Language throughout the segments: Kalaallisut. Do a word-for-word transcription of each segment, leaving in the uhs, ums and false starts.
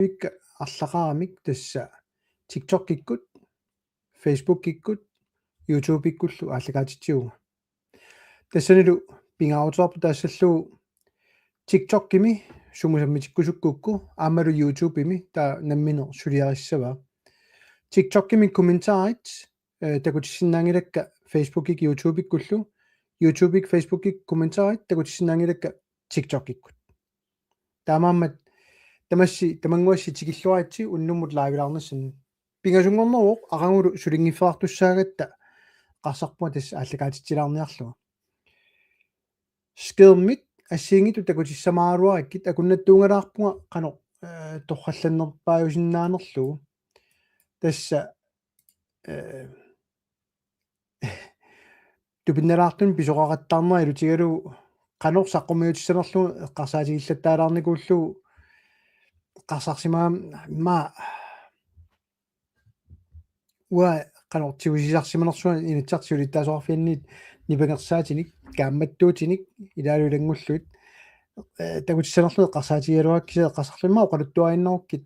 Ikka arlaqaramik tassa TikTokikkut, Facebookikkut, YouTubekkullu aallakaatitsivunga. Tassanilu pingaaruteqarpoq taassallugu TikTokimi sumut sammitikkusukkukku aammalu YouTubemi taava nammineq suliarissavaa. TikTokimi kommentarit eh, takutissinnaanngilakka Facebookikkut YouTubekkullu, YouTubekkullu Facebookikkut kommentarit takutissinnaanngilakka TikTokikkut. Taamaammat tamassi tamannguassi tikilluaritsi unnummut livelaarnissannut. Pingasunngorneruvoq aqagulu sulinngiffeqartussaagatta eqqarsarpunga tassa aallakaatitsilaarniarlunga. Skærmit assigiinngitsut takutissamaraluarikkit akunnattuungalaarpunga qanoq eh, torrallannerpaajusinnaanerlugu. Tassa eh, tupinnalaartumik pisoqaqattaarnera ilutigalugu qanoq saqqummiutissanerlugu eqqarsaatigillattaalaarnikuullugu eqqarsarsimagama immaqa uanga qanoq tigusisarsimanersunga Inatsisartut Siulittaasoqarfianniit nipangersaatinik, kaammattuutinik, ilaalu ilanngullugit eh, takutissanerlugit eqqarsaatigigaluarakkit kisianni eqqarsarlunga immaqa oqaluttuarinnarukkit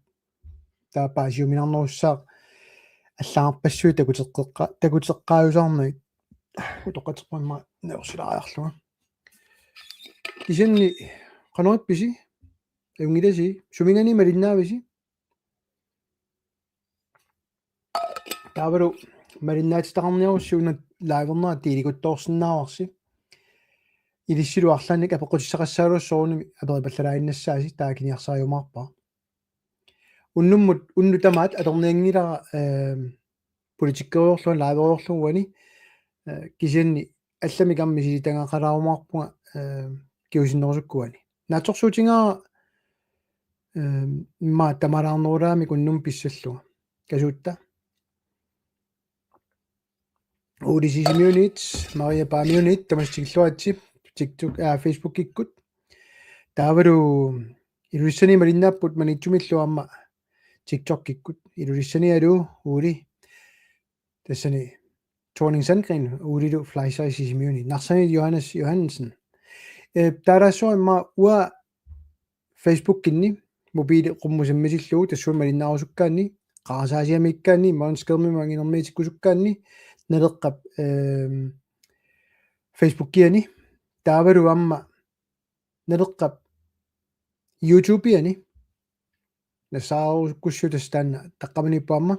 taava paasiuminarnerussaaq allagarpassuit takuteqqeqqa-, takuteqqaajusaarnagit. Utoqqatserpunga immaqa naorsilaariarlunga. Kisianni qanoq ippisi? Ajunngilasi? Suminngaanniit malinnaavisi? Taavalu malinnaatitaqarniarussi una livernera tiilikuttoorsinnaavarsi. Ilissilu arlaannik apeqqutissaqassagaluarlusi soorunami aperipallalaaginnassaasi taava akiniarsariumaarpara. Unnummut, unnuk tamaat atornianngilara eh, politikkeriarlunga liveriarlunga uani eh, kisianni allamik aamma misilitagaqalaarumaarpunga eh, kingusinnerusukkuani. Naatsorsuutigaara eh, immaqa tamalaarnerulaamik unnummut pissallunga. Kasuutta. Uuli Sisimiunit, Maria Paamiunit, tamassi tikilluaritsi, TikTok, eh, Facebookikkut. Taavalu Ilulissani malinnaapput Maniitsumillu aamma TikTokikkut. Ilulissani aluu, Uuli. Tassani Thorning Sandgreen, Uulilu Fleischer Sisimiuni. Narsani Johannes Johansen. Eh, taalaassuara immaqa uanga Facebookinni, mobili qummut sammitillugu, tassuuna malinnaarusukkaanni, qarasaasiamiikkaanni, imaluunniit skærmimut anginermiitikkusukkaanni, Naleqqap eh, Facebookiani, taavalu aamma Naleqqap YouTubeani, nassaarusukkussiuk tassa taanna taqqamaniippoq aamma,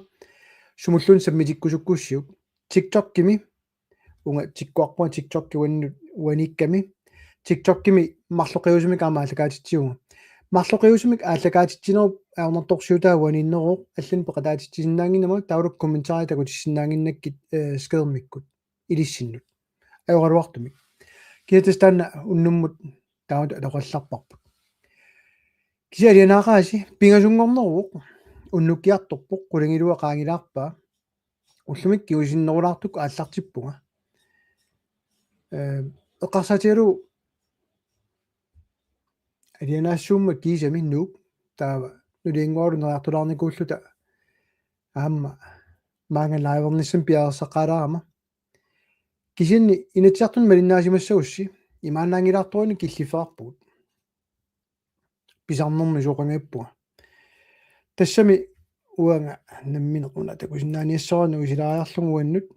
sumulluunniit sammitikkusukkussiuk. TikTokimi, uunga tikkuarpunga TikTokki uannut uaniikkami. TikTokimi marloqiusamik aamma aallakaatitsivunga. Marloqiusamik aallakaatitsinerup ajornartorsiutaa uaniinneruvoq, allanik peqataatitsisinnaannginnama taavalu kommentarit takutissinnaannginnakkit eh, skærmikkut ilissinnut. Ajoraluartumik. Kisianni tassa taanna unnummut taamatut atoqallarparput. Kisianni alianaaqaasi pingasunngorneruvoq, unnukkiartorpoq, qulingiluat qaangilaarpaa. Ullumikkut kingusinnerulaartukkut aallartippunga. Eh, eqqarsaatigalugu alianaassuummat kiisami Nuuk, taava nulianngualu neriartulaarnikuulluta aamma maanga livernissamut piareersaqaalaarama. Kisianni Inatsisartuni malinnaasimassagussi imaannaanngilaartorujunik killiffeqarpugut. Pisarnermi sooqanngippunga. Tassami uanga nammineq una takusinnaaniassavara nuisilaariarlunga uannut.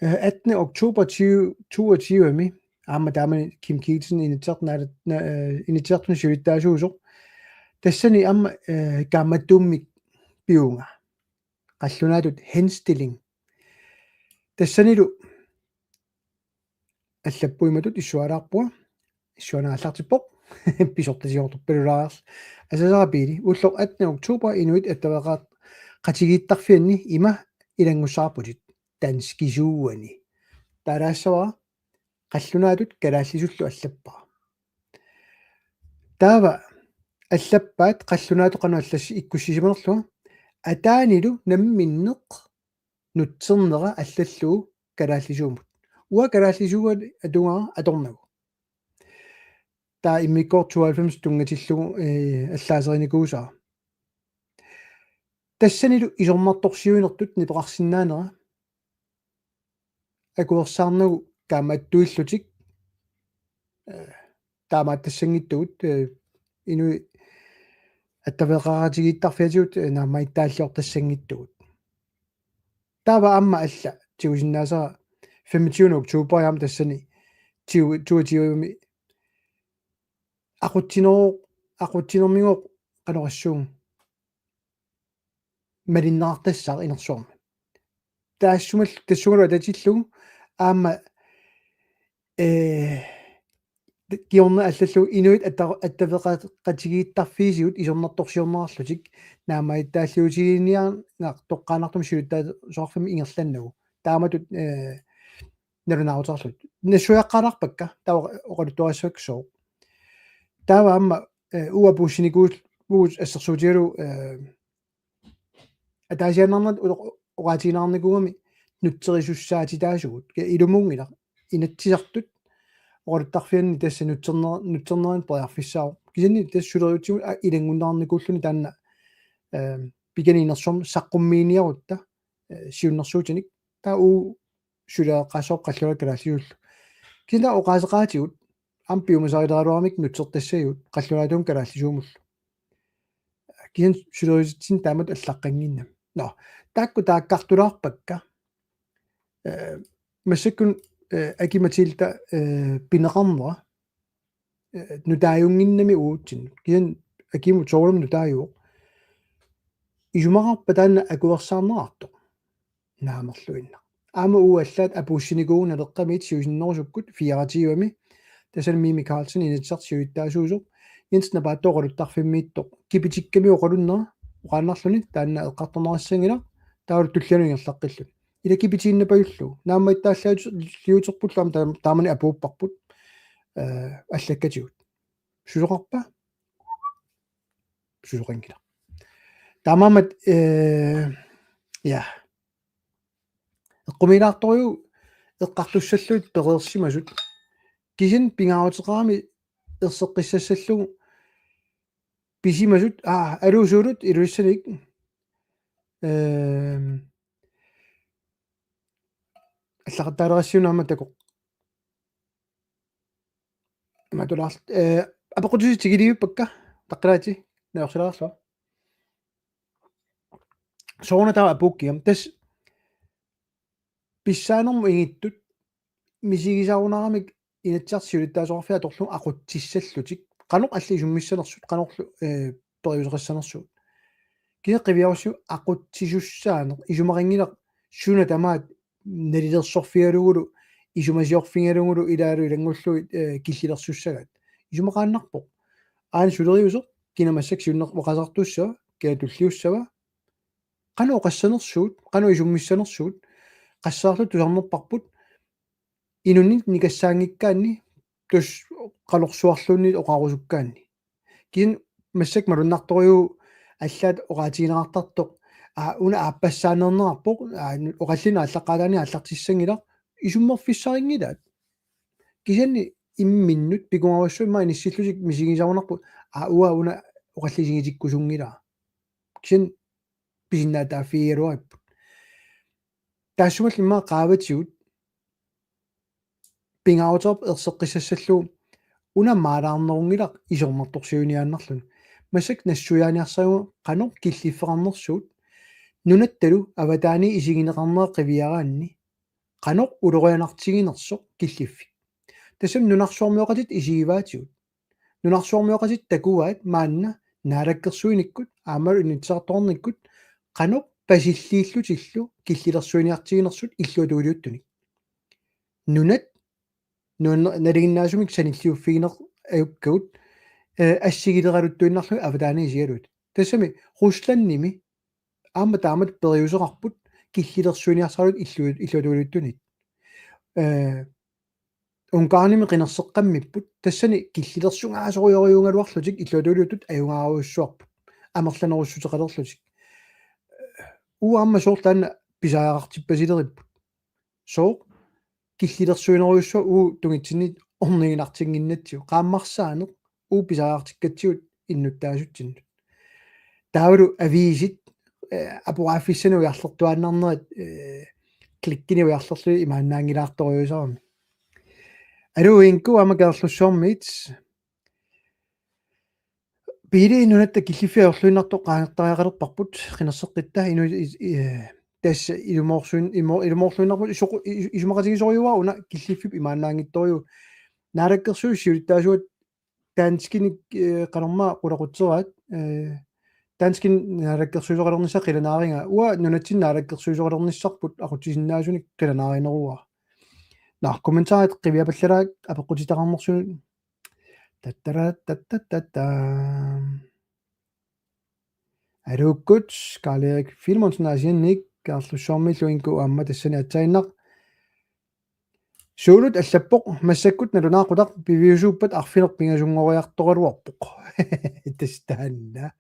Eh, attende oktober tyve toogtyve-mi aamma taamani Kim Kielsen Inatsisartuni aala-, na-, eh, Inatsisartuni siulittaasuusoq. Tassani aamma eh, kaammattuummik pivunga. Qallunaatut henstilling. Tassanilu allappoq imatut issuaalaarpunga. Issuanaallartippoq. Pisortatigoortorpalulaarluni. Asasara Piili. Ulloq attende oktober inuit attaveqaat-, qatigiittarfianni ima ilanngussaarputit. Danskisuuani. Taalaassavara qallunaatut kalaallisullu allappara. Taava allappaat qallunaatut qanoq allassi-, ikkussisimanerlunga. Ataanilu namminneq nutsernera allallugu kalaallisuumut. Uanga kalaallisuuani atugara atornagu. Taava immikkoortoq tooghalvfems tunngatillugu eh, allaaserinikuusara. Tassanilu isornartorsiuinertut nipeqarsinnaanera akuersaarnagu kaammattuillutik eh, taamaattassanngitsugut eh, inuit attaveqaqatigiittarfiatigut, eh, naammagittaalliortassanngitsugut. Taava aamma alla tigusinnaasara femogtyvende oktober aamma tassani tiu-, toogtyvemi aqutsinerup, aqutsinermigooq qanoq oqassuunga malinneqartassaaq inersuarmi. Taassumal-, tassungalu atatillugu aamma, eh, kingorna allallugu inuit atta-, attaveqaqatigiittarfiisigut isornartorsiorneqarlutik naammagittaalliutiginiarneq toqqaannartumik siulittaasoqarfimmi ingerlannagu. Taamatut, eh, nalunaaruteqarlutik. Nassuiaqqaalaarpakka, taava oqaluttuassavakka sooq. Taava aamma, eh, uagut apuussinikuuvugut assersuutigalugu, eh, ataasiaannarnerat ulo-, oqaatigineqarnikuugami nutserisussaatitaasugut. Ka ilumuunngilaq Inatsisartut oqaluttarfianni tassa nutserner-, nutserneranut periarfissaavoq. Kisianni tassa suleriaatsigut, a, ilanngunneqarnikuulluni taanna, eh, pikani inersuarmi saqqummiiniarutta, eh, siunnersuutinik. Taava uagut suleeqqaassaaq qallunaat kalaallisuullu. Kisianni oqaaseqaatigut aamma piumasarileraluaramik nutsertassagigut qallunaatuummut kalaallisuumullu. Kisianni suleriaatsitsinnut taamatut allaqqannginnami. Nå, taakku taakkartulaarpakka. Eh, massakkut, eh, Aki-Matilda, eh, pineqarnera, eh, nutaajunnginnami uatsinnut. Kisianni Akimut soorunami nutaajuvoq. Isumaqarpa taanna akuersaarneqartoq? Naamerluinnaq. Aamma uagut allaat apuussinikuuvugut Naleqqamiit siusinnerusukkut fireogtyvemi. Tassani Mimi Karlsen Inatsisartut siulittaasuusoq. Jens Napaattooq oqaluttarfimmiittoq. Kipitikkami oqalunnera. Oqaannarluni taanna eqqartorneqassanngilaq. Taavalu tullianut ingerlaqqilluni. Ila kipitiinnapajullugu. Naammagittaalliuterpullu aamma taam-, taamani apuupparput. Eh, allakkatigut. Susoqarpa? Susoqanngilaq. Taamaammat, eh, ja. Eqqumiilaartorujuk eqqartussallugit pereersimasut. Kisianni pingaaruteqarami erseqqissassallugu pisimasut, aa, Aluu Suulut Ilulissanik. Ehm, allaqattaalerassiuna aamma takoq. Matulaarl-, eh, apeqqutisi tigilivippakka, taqqilaatit, naorsilaarlua. Sooruna taava apuukkiga. Tassa pissaanermut ingittut misigisarunaramik Inatsisartut siulittaasoqarfiat atorlugu aqutsissallutik. Qanoq allat isummissanersut, qanorlu, eh, periuseqassanersugut. Kisianni qiviarussiuk aqutsisussaaneq, isumaqanngilaq suna tamaat nalilersorfigalugulu, isumasiorfigalugulu ilaalu ilanngullugit, eh, killilersussagaat. Isumaqaannarpoq. Aana suleriuseq, kina massakkut siunner-, oqaaseqartussava, kina tulliussava. Qanoq oqassanersugut, qanoq isummissanersugut, qassaarluta tusarnerparput, inunnit nikassaanngikkaanni, tassa qalorsuarluunniit oqarusukkaanni. Kisianni massakkut malunnartorujuk allaat oqaatigineqartartoq, aa, una aappassaaneernerarpoq, aa, nu-, oqallinneq aallaqqaataani aallartissanngilaq, isummerfissarinngilaat. Kisianni imminnut pikungaarsuarmik inissillutik misigisarunarput, aa, uanga una oqallisigitikkusunngilanga. Kisianni pisinnaatitaaffigigaluaripput. Taassumalu immaqa qaavatigut pingaaruteqarpoq erseqqissassallugu una maalaarnerunngilaq isornartorsiuiniaannarluni. Massakkut nassuiaaniarsariga qanoq killiffeqarnersugut nunattalu avataani isigineqarnera qiviaraanni qanoq ulorianartiginersoq killiffik. Tassami nunarsuarmioqatitta isigivaatigut. Nunarsuarmioqatitta takuaat maanna naalakkersuinikkut aammalu inatsisartoqarnikkut qanoq pasilliillutillu killilersuiniartiginersut illuatungiliuttunik. Nunat, nuna-, nalinginnaasumik sanilliuffigineq ajukkagut, eh, assigileraluttuinnarlugit avataani isigalugit. Tassami Ruslandimi aamma taamatut periuseqarput killilersuiniarsaralutik illu-, illuatungiliuttunit. Eh, Ungarnimi qinerseqqammipput, tassani killilersugaasorujorujuugaluarlutik illuatungiliuttut ajugaarujussuarput, amerlanerussuteqalerlutik. Uagut aamma soorlu taanna pisariaqartippasileripput. Sooq killilersuinerujussuaq uagut tungitsinni orniginartinnginnatsigu. Qaammarsaaneq uagut pisariaqartikkatsigut innuttaasutsinnut. Taavalu aviisit, eh, aporaaffissanik ujarlertuaannarnerat, eh, klikkinik ujarlerlugit imaannaanngilaartorujussuarmik. Aluu Ingu aamma Kangerlussuarmiit. Pele nunatta killiffik ajorluinnartoq qaangertariaqalerparput qinerseqqitta inu i- i- eh, tassa ilumoorsuin- imo- ilumoorluinnarput isoqu- i- isumaqatigisorujussuuara una killiffik imaannaanngitsorujuuvoq. Naalakkersuisut siulittaasuat danskinik eh, qanormaa qulaqutseraat eh, danskit naalakkersuisoqalernissaq qilanaarigaa uanga nunatsinni naalakkersuisoqalernissarput aqutsisinnaasunik qilanaarineruara. Nå, kommentarit qiviapallalaat apeqqutitaqarnersunut. Tattara tattatatta. Aluukkut, Karl-Erik Filemonsen Aasiannik, Karlussuarmi luinku aamma tassani atsainnaq. Suulut allappoq, massakkut nalunaaqutaq piviusuuppat arfineq-pingasunngoriartoraluarpoq. Tassa taanna.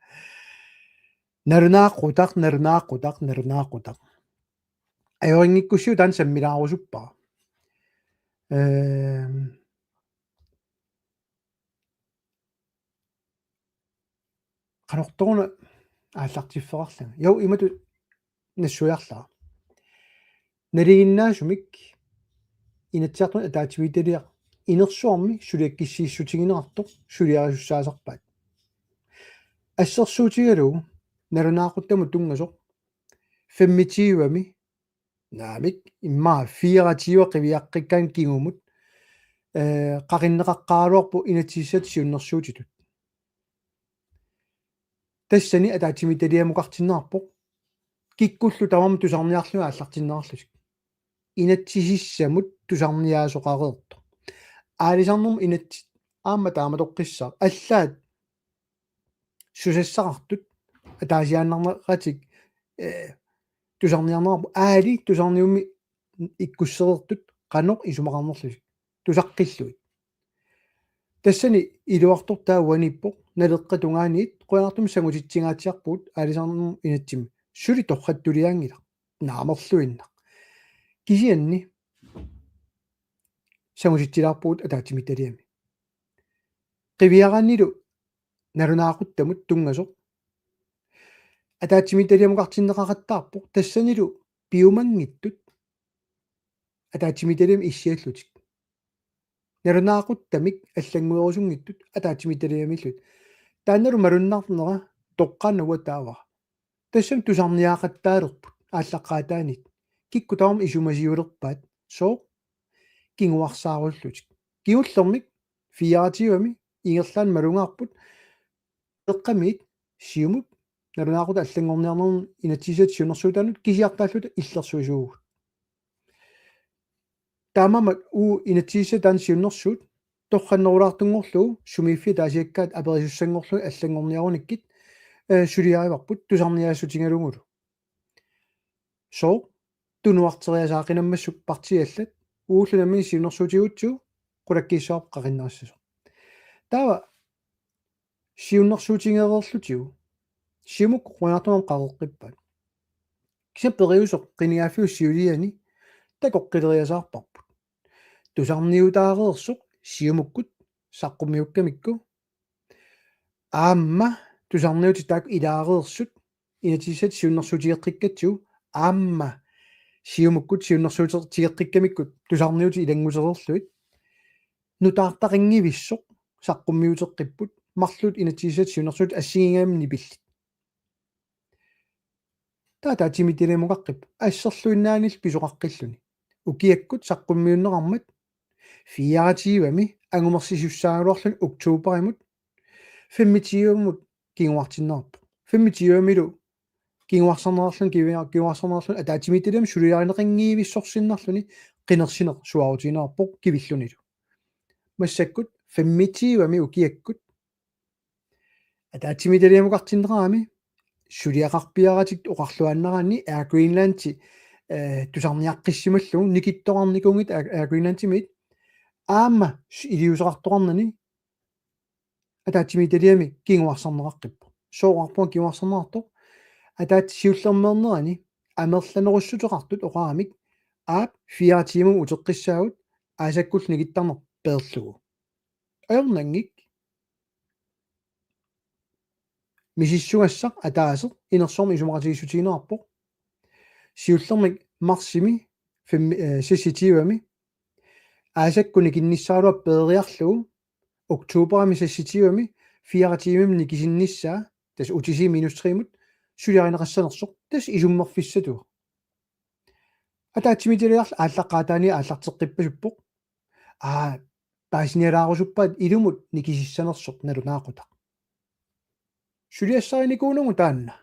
Nalunaaqutaq, nalunaaqutaq, nalunaaqutaq. Ajorinngikkussiuk taanna sammilaarusuppara. Ehm. Qanortoruna aallartiffeqarlanga. Jo, imatut nassuiarlara. Nalinginnaasumik Inatsisartuni ataatsimiititaliaq inersuarmi suliakkissiissutigineqartoq suliarisussaasarpaat. Assersuutigalugu nalunaaquttamut tunngasoq femogtyve-mi naamik immaqa fireogtyve qiviaqqikkaanni kingumut eh, qaqinneqaqqaaraluarpoq inatsisissatut siunnersuutitut. Tassani ataatsimiititaliamukartinneqarpoq. Kikkullu tamarmik tusarniarlugit aallartinneqarlutik. Inatsisissamut tusarniaasoqareertoq. Aalisarnermut inatsit aamma taamatoqqissaaq. Allaat susassaqartut ataasiaannarneqatik eh, tusarniarneqarput aali tusarniummi ikkussereertut qanoq isumaqarnerlutik tusaqqillugit. Tassani iluartortaa uaniippoq Naleqqap tungaaniit qujanartumik sangutitsingaatsiarpugut aalisarnermut inatsimmi. Suli torrattuliaanngilaq. Naamerluinnaq. Kisianni sangutitsilaarpugut ataatsimiititaliami. Qiviaraannilu nalunaaquttamut tunngasoq ataatsimiititaliamukartinneqaqattaarpoq tassanilu piumanngitsut ataatsimiititaliami issiallutik. Nalunaaquttamik allannguerusunngitsut ataatsimiititaliamiillutik. Taannalu malunnarnera toqqaannaq uanga taavara. Tassami tusarniaqattaalerput aallaqqaataaniit. Kikkut tamarmik isumasiulerpaat sooq kinguarsaarullutik. Kingullermik fireogtyve-mi ingerlaannaq malugaarput eqqamiit Siumut nalunaaqutaq allanngorniarnermut inatsisissatut siunnersuutaanut kisiartaalluta illersuisuuvugut. Taamaammat uagut inatsisissatut taanna siunnersuut torrannerulaartunngorlugu sumiiffiit ataasiakkaat aperisussanngorsagukku allanngorniarunikkit eh, suliarivarput tusarniaassutigalugulu. Sooq tunuarteriasaaqinammassuk partiit allat uagut nammineq siunnersuutigutsigu qulakkiissavarput qaqinnerissasoq. Taava siunnersuutigereerlutigu Siumukkut qujanartumik qaqeqqippaat. Kisianni periuseq qinigaaffiup siuliani takoqqileriasaarparput. Tusarniutaareersoq Siumukkut saqqummiukkamikku aamma tusarniutit taakku ilaareersut inatsisissatut siunnersuutigeqqikkatsigu aamma Siumukkut siunnersuutigeqqikkamikkut tusarniutit ilanngutereerlugit nutaartaqanngivissoq saqqummiuteqqipput marluk inatsisissatut siunnersuutit assigiinngimmat nipillit. Taava ataatsimiititaliamukaqqippoq asserluinnaanillu pisoqaqqilluni. Ukiakkut saqqummiunneqarmat fireogtyve-mi angumersisussaagaluarluni oktoberimut femogtyve-mut kinguartinneqarpoq. Femogtyve-milu kinguarsarneqarluni kivi-, kinguarsarneqarluni ataatsimiititaliami suliarineqanngivissorsinnarluni qinersineq suaarutigineqarpoq kivillunilu. Massakkut femogtyve-mi ukiakkut ataatsimiititaliamukartinneqarami suliaqarpiaratik oqarluaannaraanni Air Greenlandi eh, tusarniaqqissimallugu nikittoqarnikuunngitsoq Air, Air Greenlandimiit aamma s-, iliuuseqartoqarnani ataatsimiititaliami kinguarsarneqaqqippoq. Sooq oqarpunga kinguarsarneqartoq? Ataatsip siullermeernerani amerlanerussuteqartut oqaramik aap fire tiimimut uteqqissaagut aasakkullu nikittarneq peerlugu. Ajornanngik misissugassaq ataaseq inersuarmi isumaqatigiissutigineqarpoq. Siullermik marsimi fem-, eh, seksogtyve-mi aasakkut nikinnissaraluaq peeriarlugu oktoberimi seksogtyve-mi fire tiimimik nikisinnissaa, tassa U T C minus tre-mut, suliarineqassanersoq, tassa isummerfissatuaq. Ataatsimiititaliarlu aallaqqaataani aallarteqqippasuppoq. Aa, paasinialaarusuppaat ilumut nikisissanersoq nalunaaqutaq. Suliassarinikuunagu taanna.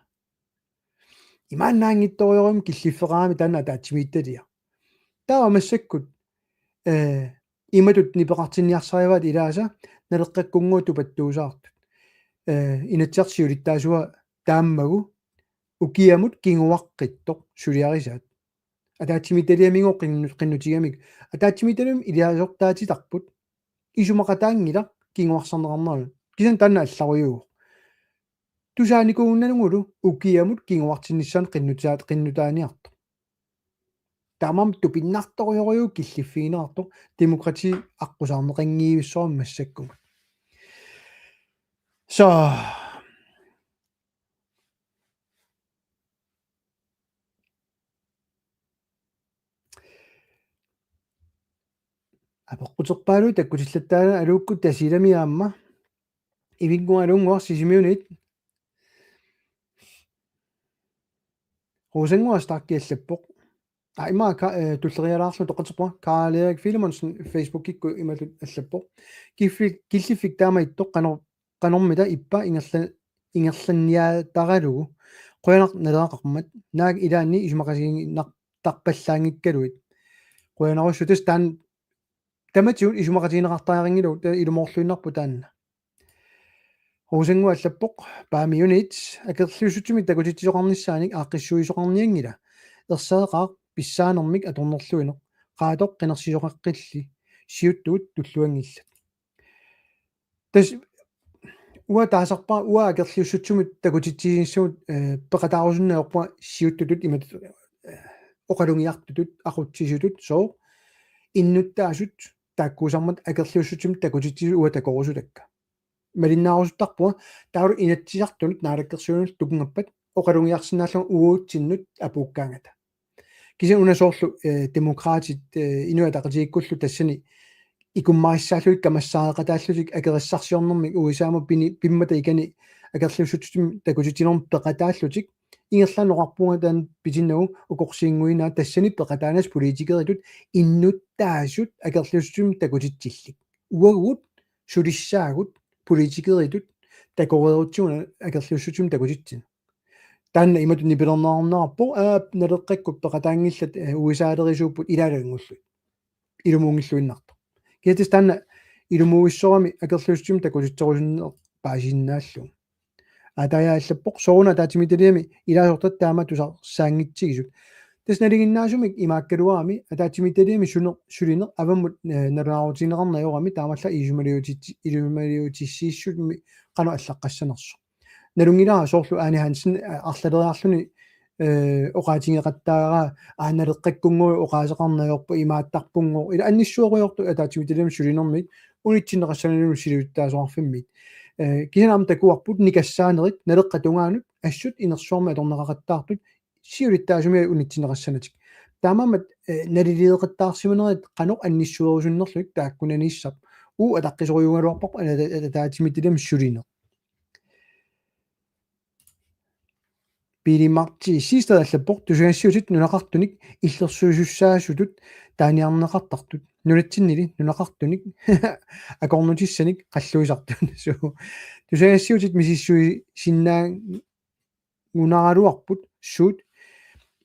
Imaannaanngitsorujussuarmik killiffeqarami taanna ataatsimiititaliaq. Taava massakkut, eh, imatut nipeqartinniarsarivaat ilaasa naleqqakkunngooq tupattuusaartut. Eh, Inatsisartut siulittaasuat taammagu ukiamut kinguaqqittoq suliarisaat. Ataatsimiititaliamigooq qinnu-, qinnutigamik. Ataatsimiititaliami ilaasortaatitarput. Isumaqataanngilaq kinguarsarneqarnerani. Kisianni taanna allarujuuvoq. Tusaanikuunnanngulu ukiamut kinguartinnissaanut qinnutaat-, qinnutaaniartoq. Taamaammat tupinnartorujussuuvoq killiffigineqartoq demokrati aqqusaarneqanngivissoq massakkut. Så apeqquterpaaluit takkutillattaarlugit Aluukkut Tasiilami aamma. Ivinnguaq Alunnguaq Sisimiunit. Rosannguaq Stark allappoq. Aa, ima ka-, eh, tullerialaarlugu toqqarterpunga. Karl Erik Filemonsen Facebookikkut imatut allappoq: Kiffi-, killiffik taamaattoq qano-, qanormita ippa ingerla-, ingerlanniaataralugu. Qujanaq naleqarmat. Naak ilaanni isumaqatigiinnartarpallaanngikkaluit. Qujanarsuaq tassa taanna tamatigut isumaqatigineqartariaqanngilagut, ta-, ilumoorluinnarpoq taanna. Rosannguaq allappoq: Paamiunit akerliussutsimik takutitsisoqarnissaanik aaqqissuisoqarnianngila. Erseqqaaq pissaanermik atornerluineq. Qaatoq qinersisoqaqqilli. Siuttugut tulluanngillat. Tassa uanga taasarpara uanga akerliussutsimut takutitsinissamut, eh, peqataarusunneq ajorpunga siuttutut imatut, eh, oqalugiartutut, aqutsisutut, sooq innuttaasut taakkuusarmata akerliussutsimut takutitsisut uanga takorusutakka. Malinnaarusuttarpunga taavalu Inatsisartunut Naalakkersuisunut tukunngappat oqalugiarsinnaallunga uagutsinnut apuukkaangata. Kisianni una soorlu, eh, Demokraatit, eh, Inuit Ataqatigiikkullu tassani ikummarissaallugit kamassaareqataallutik akerissarsiornermik U S A-mut pini-, pimmata ikani akerliussutsimik takutitsinermut peqataallutik. Ingerlaannaq oqarpunga taanna pitinnagu ukorsiinnguinaa tassani peqataannassat politikeritut innuttaasut akerliussutsimik takutitsillit. Uagut sulissaagut politikeritut takoreerutsigu akerliussutsimik takutitsineq. Taanna imatut nipilerneqarnerarpoq, aa, naleqqakkut peqataanngillat, eh, U S A-lerisuupput ilaalu ilanngullugit. Ilumuunngilluinnartoq. Kisianni tassa taanna ilumuuissorami akerliussutsimik takutitserusunneq paasisinnaallugu. Aataaja allappoq: Sooruna ataatsimiititaliami ilaasortat taama tusarsaanngitsigisut? Tassa nalinginnaasumik imaakkaluarami ataatsimiititaliami sune-, sulineq avammut, eh, nalunaarutigineqarneq ajorami taamaallaat isumaliutit-, isumaliutissiissummi qanoq allaqqassanersoq. Nalunngilara soorlu Ane Hansen, eh, arlaleriarluni, eh, oqaatigeqattaaraa, aa, naleqqakkunngooq oqaaseqarneq ajorpoq, imaattarpunngooq, ila annissuerujoortoq ataatsimiititaliami sulinermit unitsinneqassanani siulittaasoqarfimmit. Eh, kisianni aamma takuarput nikassaanerit Naleqqap tungaanut assut inersuarmi atorneqaqattaartut siulittaasumik unitsinneqassanatik. Taamaammat, eh, naliliiqattaarsimanerit qanoq annissuerusunnerlugit taakkunaniissaaq. Uagut ataqqisorujuugaluarparput ata-, ata-, ataatsimiititaliami sulineq. Pili Marti Siegstad allappoq: Tusagassiuutit nunaqartunik illersuisussaasutut taaniarneqartartut. Nunatsinnili nunaqartunik akornutissanik qalluisartut. Suu. Tusagassiuutit misissuisinnaa- ngunaraluarput suut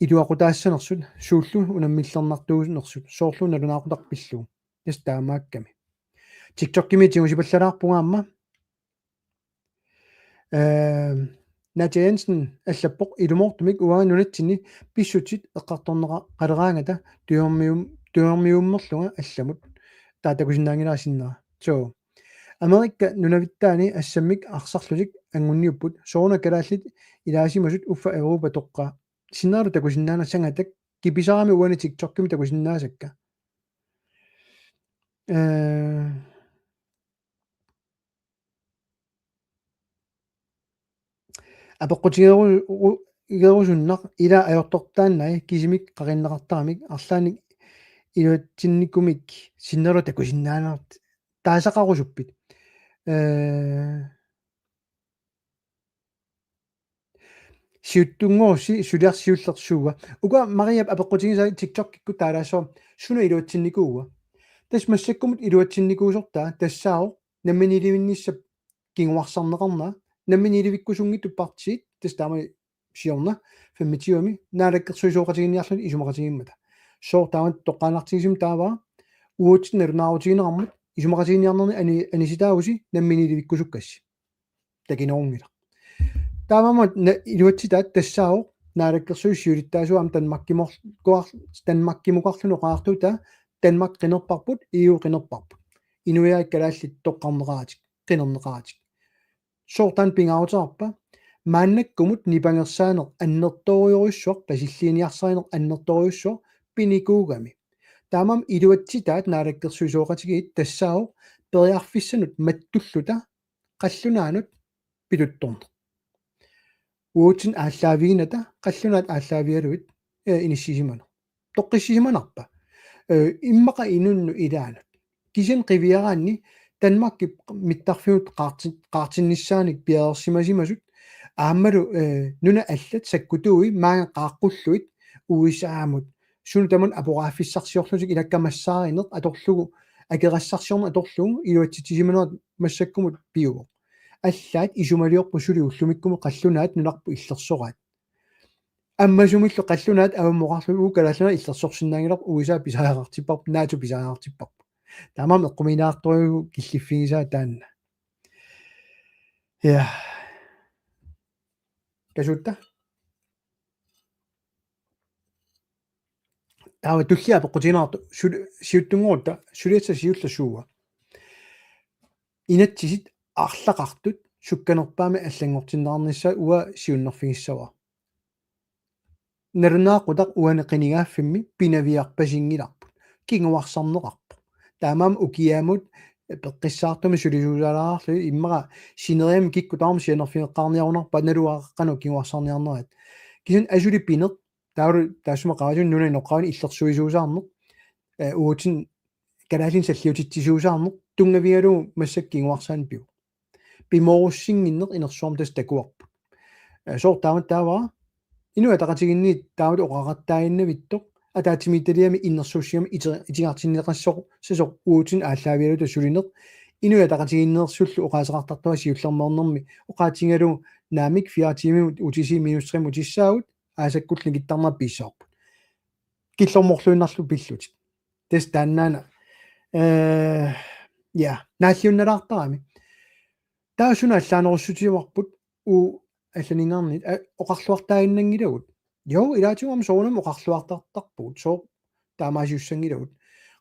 iluaqutaassanersut, suullu unammillernartuunersut, soorlu nalunaaqutaq pillugu. Tassa taamaakkami. TikTokimi tigusipallalaarpunga aamma. Ehm, Nadja Jensen allappoq: Ilumoortumik uanga nunatsinni pissutsit eqqartorneqaqaleraangata tujormium-, tujormiummerlunga allamut. Taava takusinnaanngilara sinnera. Suu. Amerikap nunavittaani assammik arsarlutik anguniupput, sooruna kalaallit ilaasimasut uffa Europa toqqaa. Sinneralu takusinnaanera sangatak, kipisarami uani TikTokimi takusinnaasakka. Eh, apeqqutigeru-, u-, gerusunnaq ila ajortortaannai kisimik qaqinneqartaramik arlaannik iluatsinnikumik sinneralu takusinnaanerat taasaqarusuppit. Eh, Siuttunngooq si-, suliaq siulleq suua. Uku Mariap apeqqutigisaa TikTokikkut taalaassaaq suna iluatsinnikuua. Tassa massakkumut iluatsinnikuusortaa tassaavoq namminiilivinnissap kinguarsarneqarnera, namminiilivikkusunngitsut partiit, tassa taama siorna femogtyvemi naalakkersuisooqatigiinniarluni isumaqatigiimmata. Sooq taama toqqaannartigisumik taava uatsinnut nalunaarutigineqarmat isumaqatigiinniarnerni ani-, anisitaavusi namminiilivikkusukkassi. Takinerunngilaq. Taamaammat na-, iluatsitaat tassaavoq naalakkersuisut siulittaasuat aamma Danmarkimor-, kuar-, Danmarkimukarluni oqaatigisatta Danmark qinerparput, E U qinerparput. Inuiaat kalaallit toqqarneqaratik, qinerneqaratik. Sooq taanna pingaaruteqarpa? Maannakkumut nipangersaaneq annertoorujussuaq, pasilliiniarsarineq annertoorujussuaq pinikuugami. Taamaammat iluatsitaat naalakkersuisooqatigiit tassaavoq periarfissanut mattulluta qallunaanut pituttorneq. Uatsinnut aallaaviginnata qallunaat aallaavigalugit, eh, inissisimaneq. Toqqissisimanarpa? Eh, immaqa inunnut ilaanut. Kisianni qiviaraanni Danmarkip mittarfimmut qaarti-, qaartinnissaanik piareersimasimasut aammalu, eh, nunat allat sakkutuui maanga qaaqqullugit U S A-mut sunut tamanut aporaaffissarsiorlutik ilakka massaarineq atorlugu, akerassarsiorneq atorlugu iluatsitsisimanerat massakkumut piuvoq. Allaat isumaliorput suli ullumikkumut qallunaat nunarput illersoraat. Ammasumillu qallunaat avammoqarlugit uku kalaallit illersorsinnaanngilarput, U S A pisariaqartipparput, NATO pisariaqartipparput. Taamaammat eqqumiilaartorujuuvoq killiffigisaa taanna. Ja. Kasuutta? Taava tullia apeqqutigineqartoq sul-, siuttunngorutta suliassaq siulleq suua. Inatsisit arlaqartut sukkanerpaamik allanngortinneqarnissaat uanga siunnerfigissavara. Nalunaaqutaq uani qinigaaffimmi pinaviarpasinngilarput. Kinguarsarneqarpoq. Taamaammat ukiamut peqqissaartumik sulisuusalaarlugit immaqa sineriammi kikkut tamarmik sianerfigeqqaarniarunarpaat naluara qanoq kinguarsarniarnerat. Kisianni asuli pineq taavalu taassuma qaavatigut nunap inoqqaavinik illersuisuusaarneq, eh, uatsinnut kalaallinik salliutitsisuusaarneq tunngavigalugu massakkut kinguarsaaneq pivoq. Pimoorussinnginneq inersuarmi tassa takuarput. Eh, sooq taamatut taava Inuit Ataqatigiinniit taamatut oqaqattaaginnavittoq ataatsimiititaliami innersuussigami iti-, itigartinneqassasoq uatsinnut aallaavigaluta sulineq Inuit Ataqatigiinneersullu oqaaseqartartunga siullermeernermi oqaatigalugu naamik fire timimut utisi minus tre-mut utissaagut aasakkullu nikittarnera piissavarput. Killormorluinnarlugu pillutit. Tassa taannaana. Eh, ja, naalliunnalaartarami. Taava suna allaanerussutigivarput uagut allaninngaanniit, eh, oqarluartaaginnanngilagut. Jo, ilaatigut aamma soorunami oqarluartartarpugut, sooq taamaasiussanngilagut.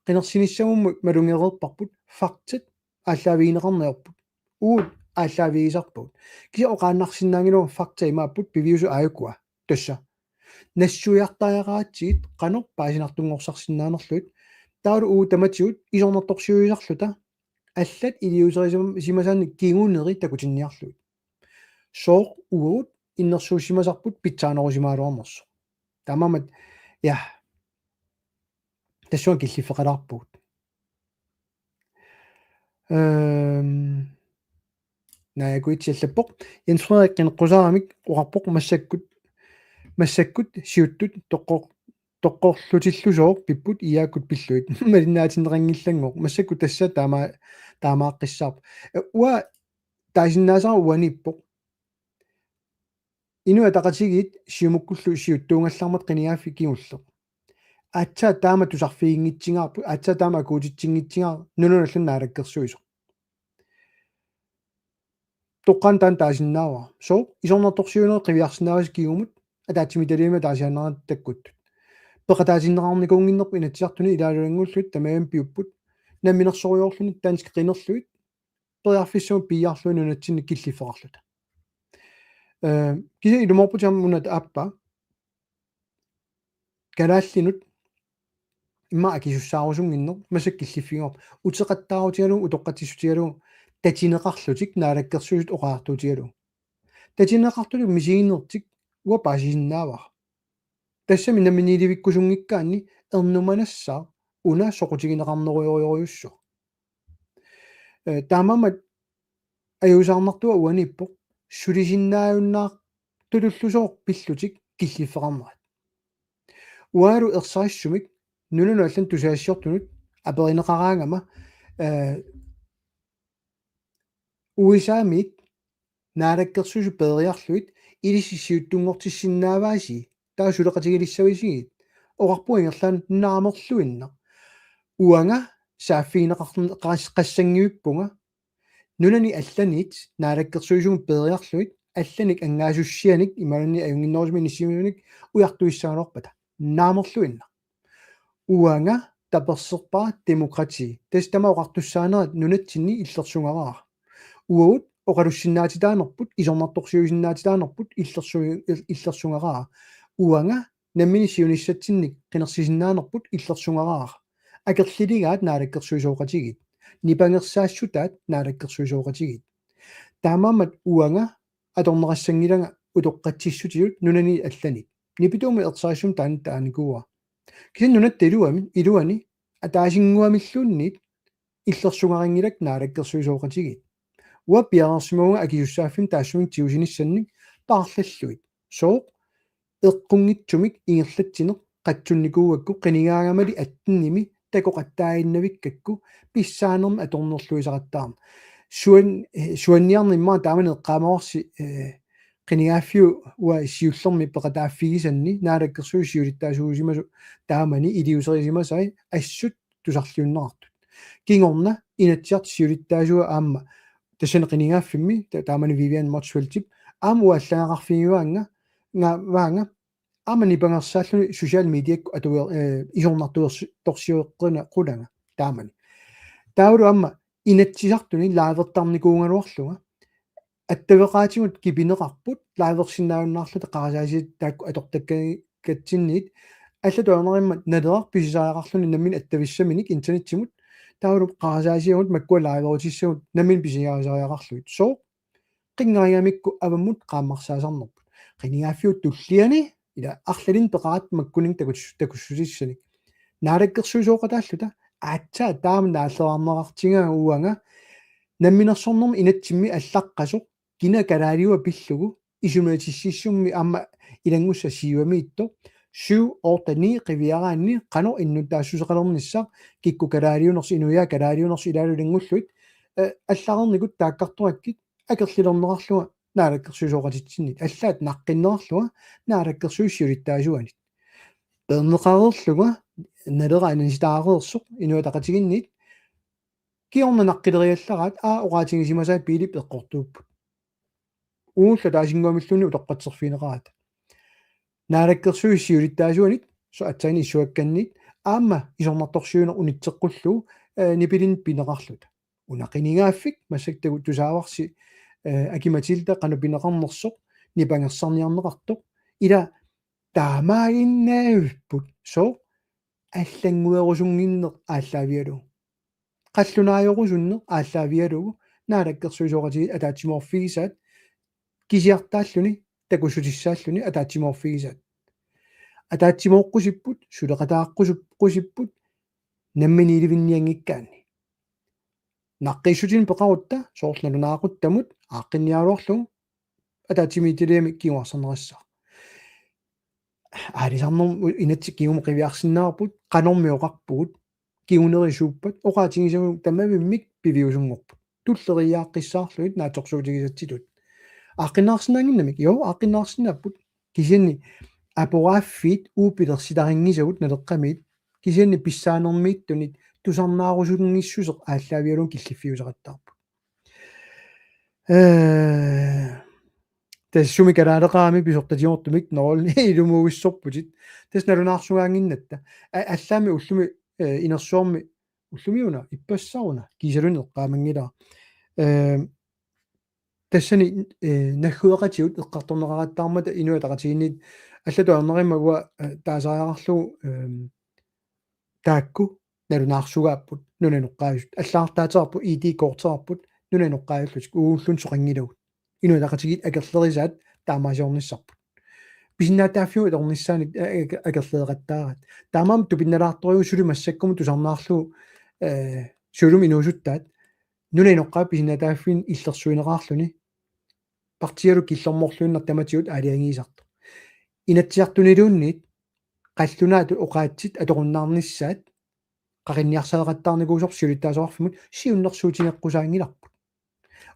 Qinersinissamut malugereerparput, faktat aallaavigineqarniarput. Uagut aallaavigisarpagut. Kisianni oqaannarsinnaanngilagut faktat imaapput piviusut aajukua. Tassa. Nassuiartariaqaratsigit qanoq paasinartunngorsarsinnaanerlugit. Taavalu uagut tamatigut isornartorsiuisarluta allat iliuuserisimasaannik kinguneri takutinniarlugit. Sooq uagut innersuussimasarput pitsaanerusimagaluarnersoq. Taamaammat, ja. Tassunga killiffeqalaarpugut. Ehm, Naajakuitsi allappoq. Jens Frederik qineqqusaaramik oqarpoq massakkut, massakkut siuttut toqqor-, toqqorlutillusooq pipput I A-kkut pillugit. Malinnaatinneqanngillanngooq. Massakkut tassa taama-, taamaaqqissaarpoq. Eh, uanga taasinnaasara uaniippoq. Inuit Ataqatigiit Siumukkullu siuttuugallarmata qinigaaffik kingulleq. Aatsaat taama tusarfiginngitsigaarput, aatsaat taama akuutitsinngitsigaaraa nunanut allanut naalakkersuisoq. Toqqaannaq taanna taasinnaavara. Sooq isornartorsiuinerit qiviarsinnaavasi kingumut ataatsimiititaliami ataasiaannarnata takkuttut. Peqataatinneqarnikuunnginnerput Inatsisartuni ilaalulanngullugu tamarmik piupput. Namminersorujoorluni danskit qinerlugit periarfissamut piiarlugit nunatsinni killiffeqarluta. Eh, kisianni ilumoorputit aamma una aappaa. Kalaallinut immaqa akisussaarusunnginneq massakkut killiffigivarput. Uteqattaarutigalugu utoqqatsissutigalugu tatineqarlutik naalakkersuisut oqariartuutigalugu. Tatineqartutut misiginertik uanga paasisinnaavara. Tassami namminiilivikkusunngikkaanni ernumanassaaq una soqutigineqarnerujorujussuaq. Eh, taamaammat ajuusaarnartua uaniippoq sulisinnaajunnaar-, tutullusooq pillutik killiffeqarnerat. Uangalu ersarissumik nunanut allanut tusagassiortunut aperineqaraangama, eh, U S A-miit naalakkersuisut peeriarlugit ilissi siuttunngortissinnaavaasi, taava suleqatigilissavisigit, oqarpunga ingerlaannaq naamerluinnaq. Uanga saaffigineqar-, qas-, qassanngivippunga nunani allaniit naalakkersuisumut peeriarlugit allanik angaasussianik imaluunniit ajunnginnerusumik inissisimanik ujartuissagaluarpata. Naamerluinnaq. Uanga taperserpara demokrati. Tassa tamaat oqartussaanerat nunatsinni illersugaraara. Uagut oqalussinnaatitaanerput, isornartorsiuisinnaatitaanerput illersu-, il-, illersugaraara. Uanga nammineq siunissatsinnik qinersisinnaanerput illersugaraara. Akerliligaat naalakkersuisooqatigiit. Nipangersaassutaat naalakkersuisooqatigiit. Taamaammat uanga atorneqassanngilanga utoqqatsissutitut nunani allanit. Nipituumik ersarissumik taanna taanikuuara. Kisianni nunatta iluami, iluani ataasinnguamilluunniit illersugarinngilagut naalakkersuisooqatigiit. Uanga piareersimavunga akisussaaffimmik taassumik tigusinissannik paarlallugit. Sooq eqqunngitsumik ingerlatsineq qatsunnikuugakku qinigaangamali attenimi takoqattaaginnavikkakku pissaanermik atornerluisaqattaarneq. Suan-, eh, suanniarneq immaqa taamani eqqaamavarsi, eh, qinigaaffiup uanga siullermik peqataaffigisanni naalakkersuisut siulittaasuusimasut taamani iliuuserisimasai assut tusarliunneqartut. Kingorna Inatsisartut siulittaasuat aamma tassani qinigaaffimmi ta-, taamani Vivian Motzfeldtip aamma uanga allagaqarfigivaanga, nga-, vaanga, aamma nipangersaalluni social mediakkut atuer-, eh, isornartuersi-, torsioqquna-, qunanga taamani. Taavalu aamma Inatsisartuni livertarnikuugaluarlunga attaveqaatigut kipineqarput, liversinnaajunnaarluta qarasaasiat taakku atortakka-, katsinniit, allatut ajornarimmat Naleraq pisisariaqarluni nammineq attavissaminik internetsimut, taavalu qarasaasiagut makkua liverutissagut nammineq pisisariaqarlugit. Sooq qinngaringamikku avammut qaammarsaasarnerput. Qinigaaffiup tulliani, ila arlalinnik peqaratta makkuninnga takus-, takussutissanik. Naalakkersuisooqataalluta, aatsaat taama naalleqarneqartigaanga uanga, namminersornermi inatsimmi allaqqasoq, kina kalaaliua pillugu, isumaqatigiissummi aamma ilanngussaq siuamiittoq, syv, otte, ni qiviaraanni qanoq innuttaassuseqalernissaq, kikkut kalaaliunersut, inuiaat kalaaliunersut ilaalu ilanngullugit, eh, allareernikut taakkartorakkit akerlilerneqarlunga naalakkersuisooqatitsinnit, allaat naqqinneqarlunga naalakkersuisut siulittaasuanit. Peerneqareerlunga Naleraq ananisitaareersoq Inuit Ataqatigiinniit, kingorna naqqileriallaraat, aa, oqaatigisimasai biilit eqqortuupput. Uagullu ataasinnguamilluunniit utoqqatserfigineqarata. Naalakkersuisut siulittaasuanit, soorlu aatsaat issuakkanniit, aamma isornartorsiuineq unitseqqullugu, eh, nipilinnit pineqarluta. Una qinigaaffik massakkut tusaavarsi, eh, Aki-Matilda qanoq pineqarnersoq, nipangersarniarneqartoq, ila taamaaginnaavipput, sooq allannguerusunnginneq aallaavigalugu. Qallunaajorusunneq aallaavigalugu naalakkersuisooqatigiit ataatsimoorfigisaat, kisiartaalluni takussutissaalluni ataatsimoorfigisaat. Ataatsimooqqusipput, suleqataaqqusup-, qusipput, namminiilivinnianngikkaanni. Naqqiissutinik peqarutta, soorlu nalunaaquttamut, aaqqinniaraluarlugu, ataatsimiititaliami kinguarsarnerassaaq. Aalisarnermut inatsit kingumut qiviarsinnaavarput, qanormi oqarpugut, kingunerisuuppat, oqaatigisavut tamavimmik piviusunngorput. Tulleriiaaqqissaarlugit naatsorsuutigisatsitut. Aaqqinneqarsinnaannginnamik, jo, aaqqinneqarsinnaapput. Kisianni aporaaffiit uagut pilersitarinngisagut Naleqqamiit, kisianni pissaanermiittunit tusarnaarusunngissuseq aallaavigalugu killiffiusaqattaarpoq. Eh, tassa sumi kalaaleqarami pisortatigoortumik noorl ilumuugissorputit. Tassa nalunaarsugaannginnatta. A-, allaammi ullumi, eh, inersuarmi ullumi una, ippassaq una, kiisalu eqqaamanngilara. Eh, tassani, eh, naggueqatigut eqqartorneqaqattaarmata Inuit Ataqatigiinniit allatut ajornaruma uanga, eh, taasariaqarlugu, eh, taakku nalunaarsugaapput, nunap inoqqaavisut. Allagartaateqarput, I D-korteqarput, nunap inoqqaavillutik, uagulluunniit soqanngilagut. Inuit Ataqatigiit akerlerisaat taamaasiornissarput. Pisinnaatitaaffiup atornissaannik, eh, eh, akerlereqattaaraat. Taamaammat tupinnalaartorujuuvoq suli massakkumut tusarnaarlugu, eh, suulumi inuusuttaat. Nunap inoqqaavi pisinnaatitaaffiini illersuineqarluni. partiilu killormoorluinnaq tamatigut aalajangiisartoq. Inatsisartuniluunniit qallunaatut oqaatsit atorunnaarnissaat qaqinniarsariaqattaarnikuusoq siulittaasoqarfimmut siunnersuutigeqqusaanngilarput.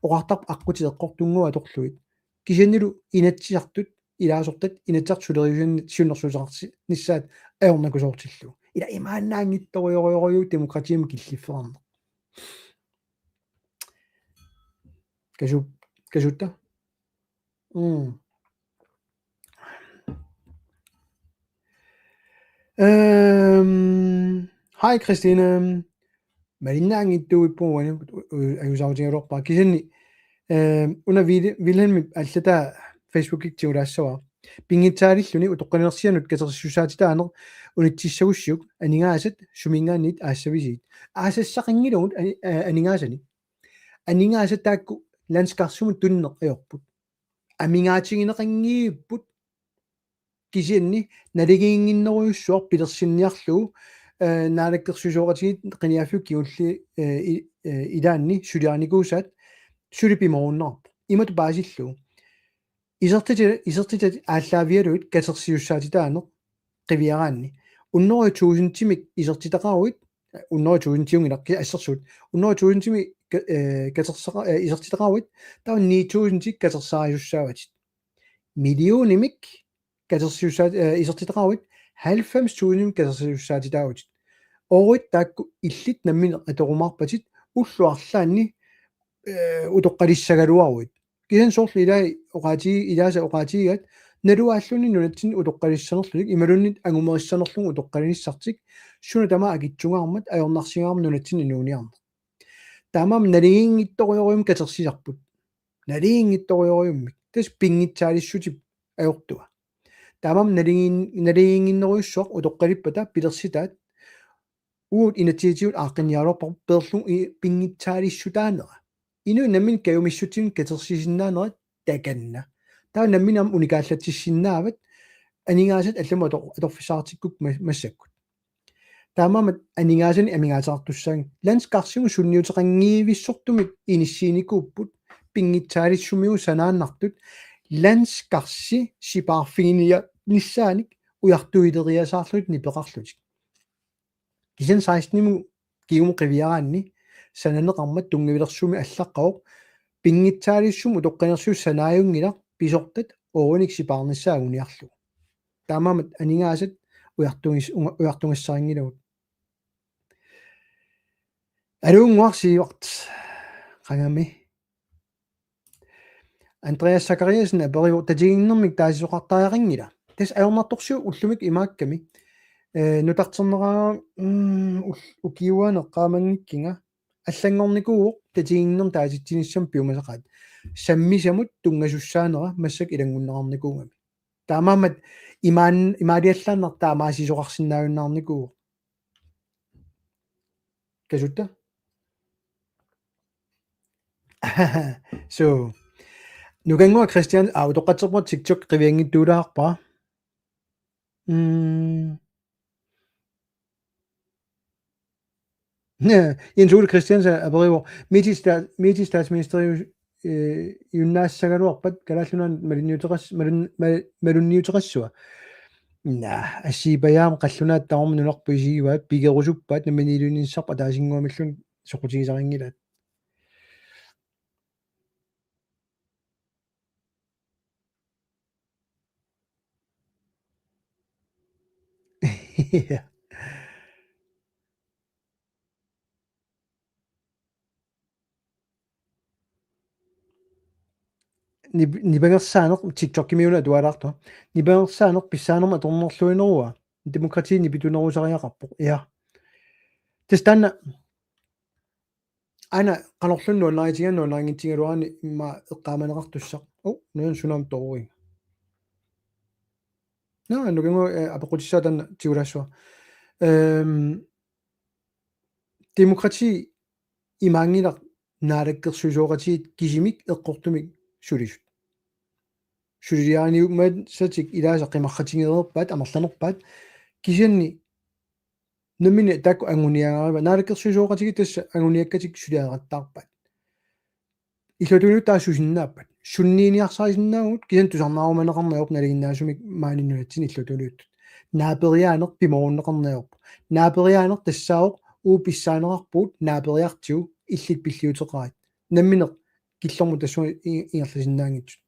Oqartarput aqqutit eqqortunnguit atorlugit. Kisiannili Inatsisartut ilaasortat Inatsisartut suleriusineq siunnersuuteqarnissaat ajornakusoortillugu. Ila imaannaanngitsorujorujussuuvoq demokratiimut killiffeqarneq. Kasu-, kasuutta? Mm. Øhm, hej Christine. Malinnaanngitsuupput uani, u-, u-, ajuusaarutigaluarpara. Kisianni, øhm, una Vil-, Vilhelmip allataa Facebookikkut tigulaassavara. Pinngitsaalilluni utoqqalinersianut katersisussaatitaaneq unitsissagussiuk aningaasat suminngaanniit aassavisigit. Aasassaqanngilagut ani-, aa, aningaasanik. Aningaasat taakku landskarsimut tunineq ajorput. Amigaatigineqanngipput kisianni naligiinnginnerujussuaq pilersinniarlugu, øh, naalakkersuisooqatigiit qinigaaffiup kingulli, øh, i-, øh, ilaanni suliarinikuusaat suli pimoorunnaarpoq. Imatut paasillugu. Isertitat, isertitat aallaavigalugit katersisussaatitaaneq qiviaraanni. Hundrede tusindimik isertitaqaruit, hundrede tusindiunngilaq ki-, assersuut. Hundrede tusindimik ka-, øh, katersaqa-, øh, isertitaqaruit, taava ni tusindit katersaarisussaavatit. Millionimik katersisussaat-, øh, isertitaqaruit, halvfems tusind katersisussaatitaavutit. Oorit taakku illit nammineq atorumaarpatit ullut arlaanni, øh, utoqqalissagaluaruit. Kisianni soorlu ilai oqaati-, ilaasa oqaatigigaat naluaalluni nunatsinni utoqqalissanerlutik imaluunniit angumerissanerlugu utoqqalinissartik suna tamaat akitsungaarmat ajornarsigaarmat nunatsinni inuuniarneq. Taamaammat naligiinngitsorujorujummik katersisarput. Naligiinngitsorujorujummik. Tassa pinngitsaalissutit ajortua. Taamaammat naligiin-, naligiinnginnerujussuaq utoqqalippata pilersitaat uagut inatsisitigut aaqqinniaraluarparput peerlugu i-, pinngitsaaliissutaanera. Inuit nammineq kajumissutsimik katersisinnaanera takanna. Taava nammineq aamma unikaallatsissinnaavat aningaasat allamut ator-, atorfissaqartikkukku ma-, massakkut. Taamaammat aningaasanik amigaateqartussaagami. Landskarsimut sunniuteqanngivissortumik inissiinikuupput pinngitsaalissumigut sanaannartut landskarsi sipaarfiginiarnissaanik ujartuileriasaarlutik nipeqarlutik. Kisianni sekstenimut kingumut qiviaraanni sananeqarmat tunngavilersuummi allaqqavoq pinngitsaaliissummik utoqqalinersiusoq sanaajunngilaq pisortat oorinik sipaarnissaat anguniarlugu. Taamaammat aningaasat ujartugis-, unga-, ujartugassarinngilagut. Aluunnguaq Siivart. Qangami. Andreas Zachariasen aperivoq tatiginninnermik taasisoqartariaqanngila. Tassa ajornartorsiut ullumikkut imaakkami. Øh, nutarterneraangama, mm, ul-, ukiuaana eqqaamanngikkuma. Allanngornikuuvoq tatiginninnermik taasitsinissamut piumasaqaat. Sammisamut tunngasussaanera massakkut ilanngunneqarnikuugami. Taamaammat imaan-, imaaliallaannaq taamaasisoqarsinnaajunnaarnikuuvoq. Kasuutta? So. Nukannguaq Christian, aa, utoqqatserpunga TikTok qivianngitsuulaarpara. Mm. Næ, Jens Ole Christiansen aperivoq, Mette sta-, Mette statsministeriu-, øh, -iunnaassagaluarpat Kalaallit Nunaannut malunniuteqas-, malun-, mal-, malunniuteqassava? Naa, assigiipajaammi qallunaat tamarmik nunarput isigivaat, pigerusuppaat, namminiilivinnissarput ataasinnguamilluunniit soqutigisarinngilaat. Ja. Nip-, nipangersaaneq TikTokimiuna atualaartoq. Nipangersaaneq pissaanermut atornerluineruvoq. Demokrati nipitunerusariaqarpoq. Ja. Tassa taanna aana qanorluunniit nuannaritiga-, nuannarinngitsugaluaruni immaqa eqqaamaneqartussaq. Oh, nuan sunam toruin. Nå, nukannguaq, øh, apeqqutissaaq taanna tigulaassavara. Øhm, demokrati imaanngilaq naalakkersuisooqatigiit kisimik eqqortumik sulisut. Suliliariniumassatik ilaasa qimarratigereerpaat, amerlanerpaat. Kisianni nammineq taakku anguniagaraat, naalakkersuisooqatigiit tassa anguniakkatik suliareqattaarpaat. Illuatungiliuttut taava susinnaappat. sunniiniarsarisinnaavugut kisianni tusarnaarumaneqarneq ajorpoq nalinginnaasumik maani nunatsinni illuatungiliuttut. Naaperiaaneq pimoorunneqarneq ajorpoq. Naaperiaaneq tassaavoq uagut pissaaneqarpugut naaperiartigu illit pilliuteqarit. Nammineq killormut tassunga i-, ingerlasinnaanngitsut.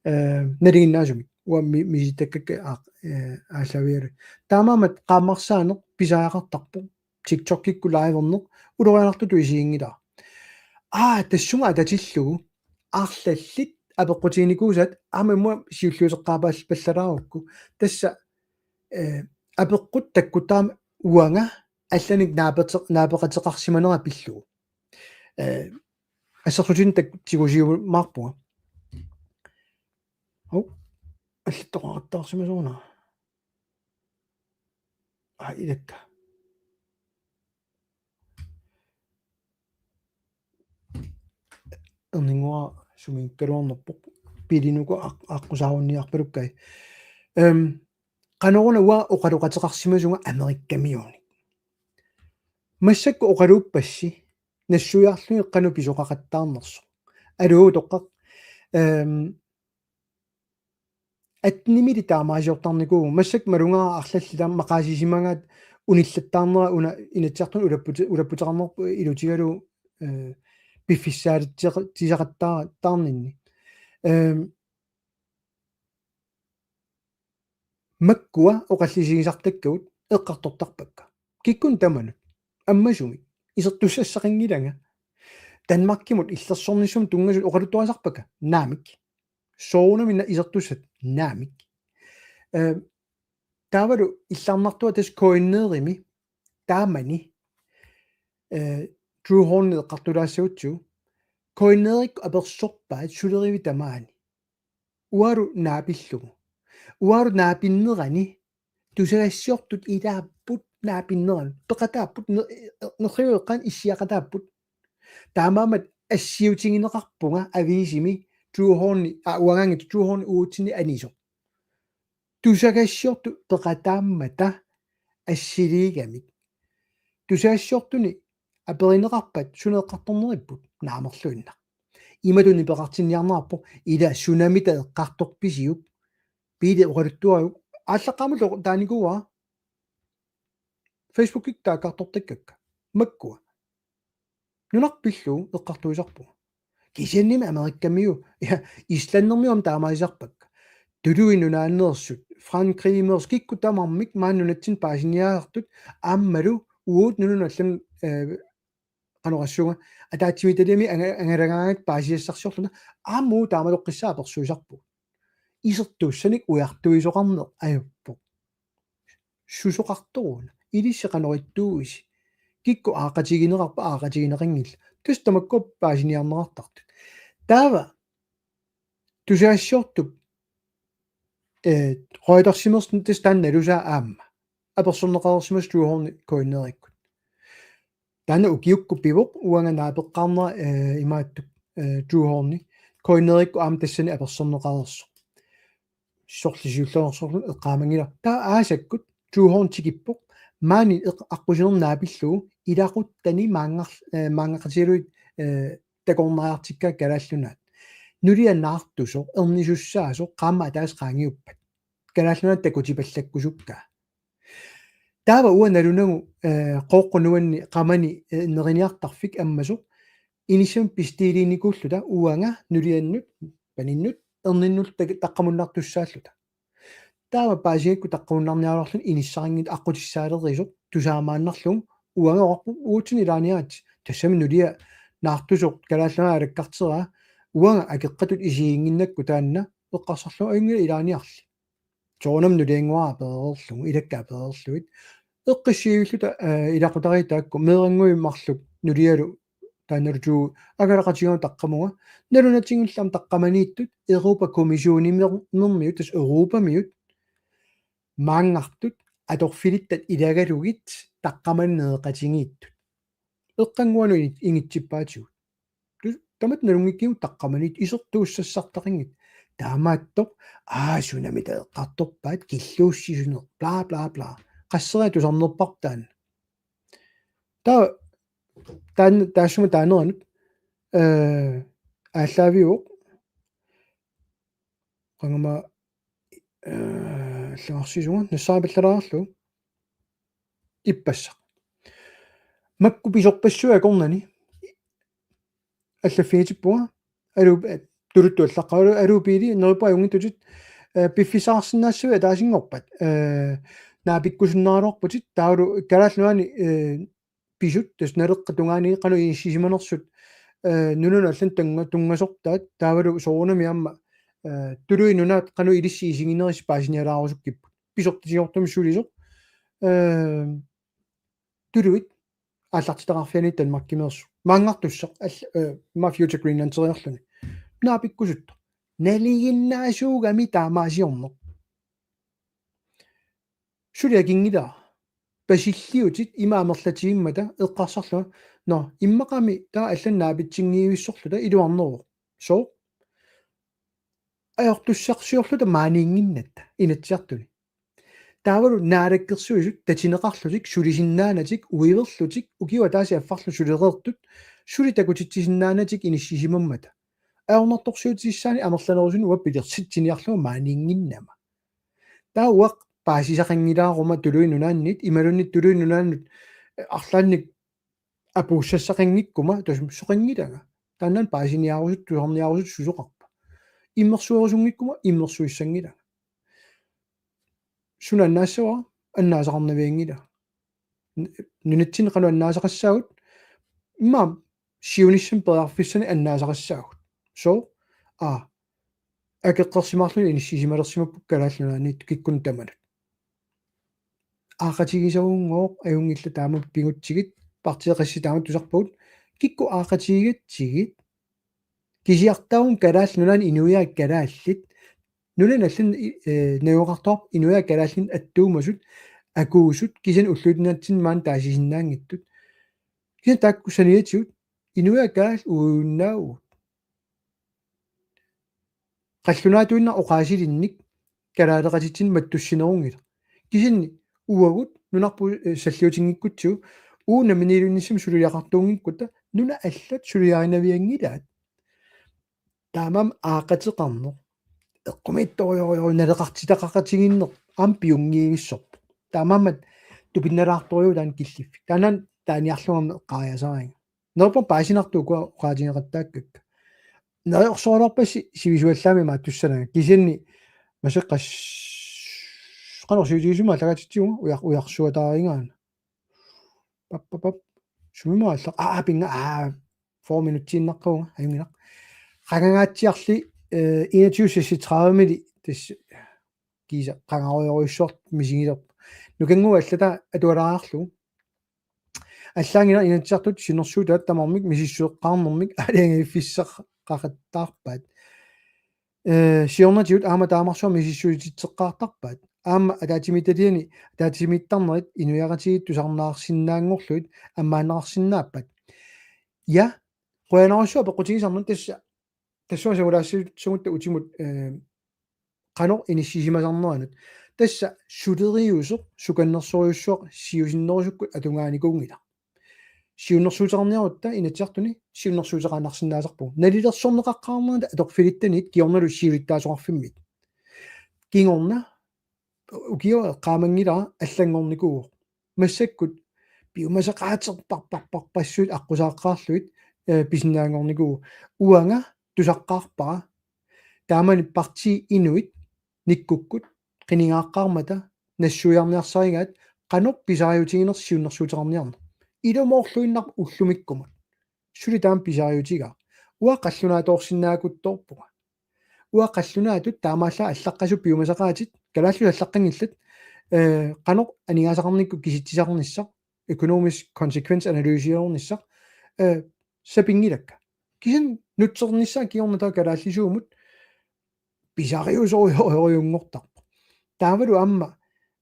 Eh, nalinginnaasumik. Uanga mi-, misilittakkakka aaq-, eh, aallaavigalugu. Taamaammat qaammarsaaneq pisariaqartarpoq. TikTokikkut liverneq ulorianartutut isiginngilara. Aa, tassunga atatillugu arlallit apeqqutiginikuusaat aamma immaqa siulliuteqqaapallalaarukku. Tassa, eh, apeqqut takkuttaram uanga allanik naapeqate-, naapeqateqarsimanera pillugu. Eh, assersuutinik tak-, tigusiumaarpunga. Hov, allattoqaqattaarsimasoq una. Aa, ilakka. Erninnguaq sumiikkaluarnerpoq. Pilinuku aq-, aqqusaarunniarpalukkai. Ehm, qanoruna uanga oqaloqateqarsimasunga Amerikkamiuunik. Massakkut oqaluuppassi nassuiarlugit qanoq pisoqaqattaarnersoq. Aluu, utoqqaq. Ehm, attenimili taamaaliortarnikuuvugut, massakkut malugaara arlallit taama maqaasisimagaat unillattaarnera una Inatsisartuni ulapputi-, ulapputeqarnerput ilutigalugu, eh, piffissaalitsiqa-, -tisaqattaarninni. Ehm, makkua oqallisigisartakkagut eqqartortarpakka. Kikkunnut tamanut. Ammasumik. Isertussassaqanngilanga. Danmarkimut illersornissumut tunngasut oqaluttuarisarpakka. Naamik. Soorunami una isertussat. Naamik. Eh, taavalu illarnartua tassa KNR-imi. Taamani. Eh, Drew Horn eqqartulaassagutsigu. KNR-ikkut apersorpaat sulerivi tamaani. Uagut naapillugu. Uagut naapinnerani tusagassiortut ilaapput naapinneranut. Peqataapput ne-, nerriueqqaan issiaqataapput. Taamaammat assiutigineqarpunga aviisimi Drew Horni, aa, uangaanngitsoq Drew Horni uatsinnut anisoq. Tusagassiortut peqataammata assiliigamik. Tusagassiortuni aperineqarpat suna eqqartorneripput naamerluinnaq. Imatut nipeqartinniarnerarpoq ila sunamita eqqartorpisiuk. Piili oqaluttuajuk aallaqqaammullu taanikuuara. Facebookikkut taakkartortakkakka. Makkua. Nunarput pillugu eqqartuisarpunga. Kisiannimi Amerikkamiu, ja, Islandermiu aamma taamaalisarpakka. Tuluit nunaanneersut, Frankrigimeersut, kikkut tamarmik maani nunatsinni paasiniaasartut, aammalu uagut nunanut allanut, eh, qanoq oqassuunga, ataatsimiititaliami anga-, angalagaangatta paasisassarsiorlunga, aamma uagut taamatoqqissaaq apersuisarpugut. Isertussanik ujartuisoqarneq ajorpoq. Susoqartoruna. Ilissi qanoq ittuuisi. Kikkut aaqatigineqarpat aaqatigineqanngillat. Tassa tamakku paasiniarneqartartut. Taava tusagassiortup, eh, Reutersimeersut tassa taanna nalusaa aamma. Apersorneqareersimasoq Drew Horni KNR-ikkut. Taanna ukiukkut pivoq uanga naapeqqaarnera, eh, imaattoq, eh, Drew Horni. KNR-ikkut aamma tassani apersorneqareersoq. Sorleq siullersorlu eqqaamanngilaq. Taava aasakkut Drew Horn tikippoq. Maani eq-, aqqusinermi naapillugu ilaquttani maanngar-, eh, maanngaqatigalugit, eh, takornariartikkaat Kalaallit Nunaat. Nuliat naartusoq, ernisussaasoq, qaammat ataaseq qaangiuppat. Kalaallit Nunaat takutipallakkusukkaa. Taava uanga nalunagu, eh, Qooqqut nuanni qamani, eh, neriniartarfik ammasoq inissamik pistiliinikuulluta uanga nuliannut, paninnut, erninnullu tak-, taqqamunnartussaalluta. Taava paasigakku taqqamunnarniaraluarluni inissaqanngitsoq aqqutissaalerisoq tusaamaannarlugu uanga oqarpunga uatsinnut ilaaniaritsi. Tassami nulia naartusoq Kalaallit Nunaat alakkarteraa uanga akeqqatut isiginnginnakku taanna eqqarsarlunga ajunngilaq ilaaniarli. Soorunami nuliannguara apereerlugu, ilakka apereerlugit. Eqqissivilluta, eh, ilaqutariit taakku, meerannguit marluk nulialu taannalu Drew angalaqatigalugu taqqamunga. Nalunatigullu aamma taqqamaniittut, Europa Kommissionimi-, -nermiut, tassa Europamiut, maanngartut, atorfilittat ilagalugit, taqqamanineqatigiittut. Eqqannguanut ini-, inngitsippaatigut. Tus-, tamatta nalunngikkigut taqqamaniittut isertuussassartaqanngitsut. Taamaattoq, aa, sunamita eqqartorpaat killuussisuneq, bla, bla, bla. Qasseriarlutit tusarnerparput taanna. Taava, taanna, taassuma taaneranut, eh, aallaaviuvoq. qangama, eh, allangarsisunga nassaapallalaarlu ippassaq. Makku pisorpassuit akornanni allaffigitippunga. Alu, eh, tuluttut allaqqavoq, alu, alu biili neriuppunga ajunngitsutit, eh, piffissaqarsinnaassavit ataasinngorpat, eh, naapikkusunnaagaluarputit, taavalu Kalaallit Nunaanni, eh, pisut, tassa Naleqqap tungaanut qanoq inissisimanersut, eh, nunanut allanut tunnga-, tunngasortaat, taavalu soorunami aamma, eh, Tuluit Nunaat qanoq ilissi isiginerisi paasinialaarusukkippat. Pisortatigoortumik sulisoq, eh, tuluit aallartitaqarfianit Danmarkimeersoq. Maanngartussaq, al-, eh, immaqa Future Greenlanderiarluni. Naapikkusuttoq. Nalinginnaasuugami taamaasiorneq. Suli akinngilara. Pasilliutit ima amerlatigimmata eqqarsarlunga. Nå, immaqami taava allanut naapitsinngivissorluta iluarneruvoq. Sooq? Ajortussarsiorluta maaniinnginnatta Inatsisartuni. Taavalu Naalakkersuisut tatineqarlutik, sulisinnaanatik, uiverlutik, ukiup ataatsip affarlu sulereertut, suli takutitsisinnaanatik inissisimammata. Ajornartorsiutissaanik amerlanerusuni uanga pilersitsiniarlunga maaniinnginnama. Taava uanga paasisaqanngilaaruma Tuluit Nunaannit, imaluunniit Tuluit Nunaannut, eh, arlaannik apuussassaqanngikkuma, tassa soqanngilanga. Taannaana paasiniaarusuttoq, tusarniaarusuttoq susoqarpa. Immersuerusunngikkuma, immersuissanngilanga. Suna annaassavara, annaasaqarnavianngilanga. N-, nunatsinni qanoq annaasaqassaagut, immaqa siunissami periarfissanik annaasaqassaagut. Sooq? Aa, akeqqersimaarluni inissisimalersimapput Kalaallit Nunaanniittut kikkunnut tamanut. Aaqqatigisavunngooq, ajunngilaq, taama pigutsigit, partiit qassit taama tusarpagut, kikkut aaqqatigigatsigit, kisiartaavunga Kalaallit Nunaanni inuiaat kalaallit, nunanut allanut i-, eh, najugaqartoq inuiaat kalaallinut attuumasut, akuusut, kisianni ulluinnarni maani taasisinnaanngitsut. Kisianni taakku saniatigut inuiaat kalaallit uiuinnaavugut. Qallunaatuinnaq oqaasilinnik kalaaleqatitsinnut mattussinerunngilaq. Kisianni uagut nunarput, eh, salliutinngikkutsigu, uagut namminiilivinnissamut suliaqartuunngikkutta, nunat allat suliarinavianngilaat. Taamaammat aaqqateqarneq. Eqqumiitsorujussuuvoq, naleqartitaqaqatigiinneq aamma piunngivissorpoq. Taamaammat tupinnalaartorujuuvoq taanna killiffik. Taanna taaniarlugu aamma eqqaariasariga. Neriuppunga paasinartut ukua oqaatigeqattaakkakka. Neriorsoraluarpassi sivisuallaamik imaattussananga. Kisianni massakkut qanoq sivisutigisumik aallakaatitsivunga ujar-, ujarsuataarigaana. Pap, pap, pap. Sumimut aallaq-, aa, aa, pinga, aa, fyrre minutsiinnaqqavunga, ajunngilaq. Qangangaatsiarli, eh, enogtyve seksogtredive-mili tassa kiisa qangarujorujussuartut misigilerput. Nukannguit allataa atualaarlugu. Allaanngilaq Inatsisartut siunnersuutaat tamarmik misissueqqaarnermik aalajangiiffissaqaqattaarpaat. Eh, siornatigut aamma taamarsuaq misissuisitseqqaartarpaat. Aamma ataatsimiititaliani ataatsimiittarnerit inuiaqatigiit tusarnaarsinnaanngorlugit ammaanneqarsinnaappat. Ja, qujanarsuaq peqqutigisarnut tassa tassunga sangulaassagutta utimut, eh, qanoq inissisimasarneranut. Tassa suleriuseq, sukannersorujussuaq siusinnerusukkut atugaanikuunngilaq. Siunnersuuteqarniarutta Inatsisartuni siunnersuuteqaannarsinnaasarpugut. Nalilersorneqaqqaarnerata atorfilittaniit kingornalu siulittaasoqarfimmit. Kingorna ukioq eqqaamanngilara allanngornikuuvoq. Massakkut piumasaqaaterparparparpassuit aqqusaaqqaarlugit, eh, pisinnaanngornikuuvoq. Uanga tusaqqaarpara. Taamani partii inuit nikkukkut qinigaaqqaarmata nassuiarniarsarigaat qanoq pisariutiginersoq siunnersuuteqarniarneq. Ilumoorluinnarpoq ullumikkumut. Suli taama pisariutigaa. Uanga qallunaatoorsinnaakutsoorpunga. Uanga qallunaatut taamaallaat allaqqasut piumasaqaatit, kalaallisut allaqqanngillat, eh, qanoq aningaasaqarnikkut kisitsisarnissaq, økonomisk konsekvensanalyseernissaq, eh, sapinngilakka. Kisianni nutsernissaa kingorna taava kalaallisuumut pisariusorujorujunngortarpoq. Taavalu aamma,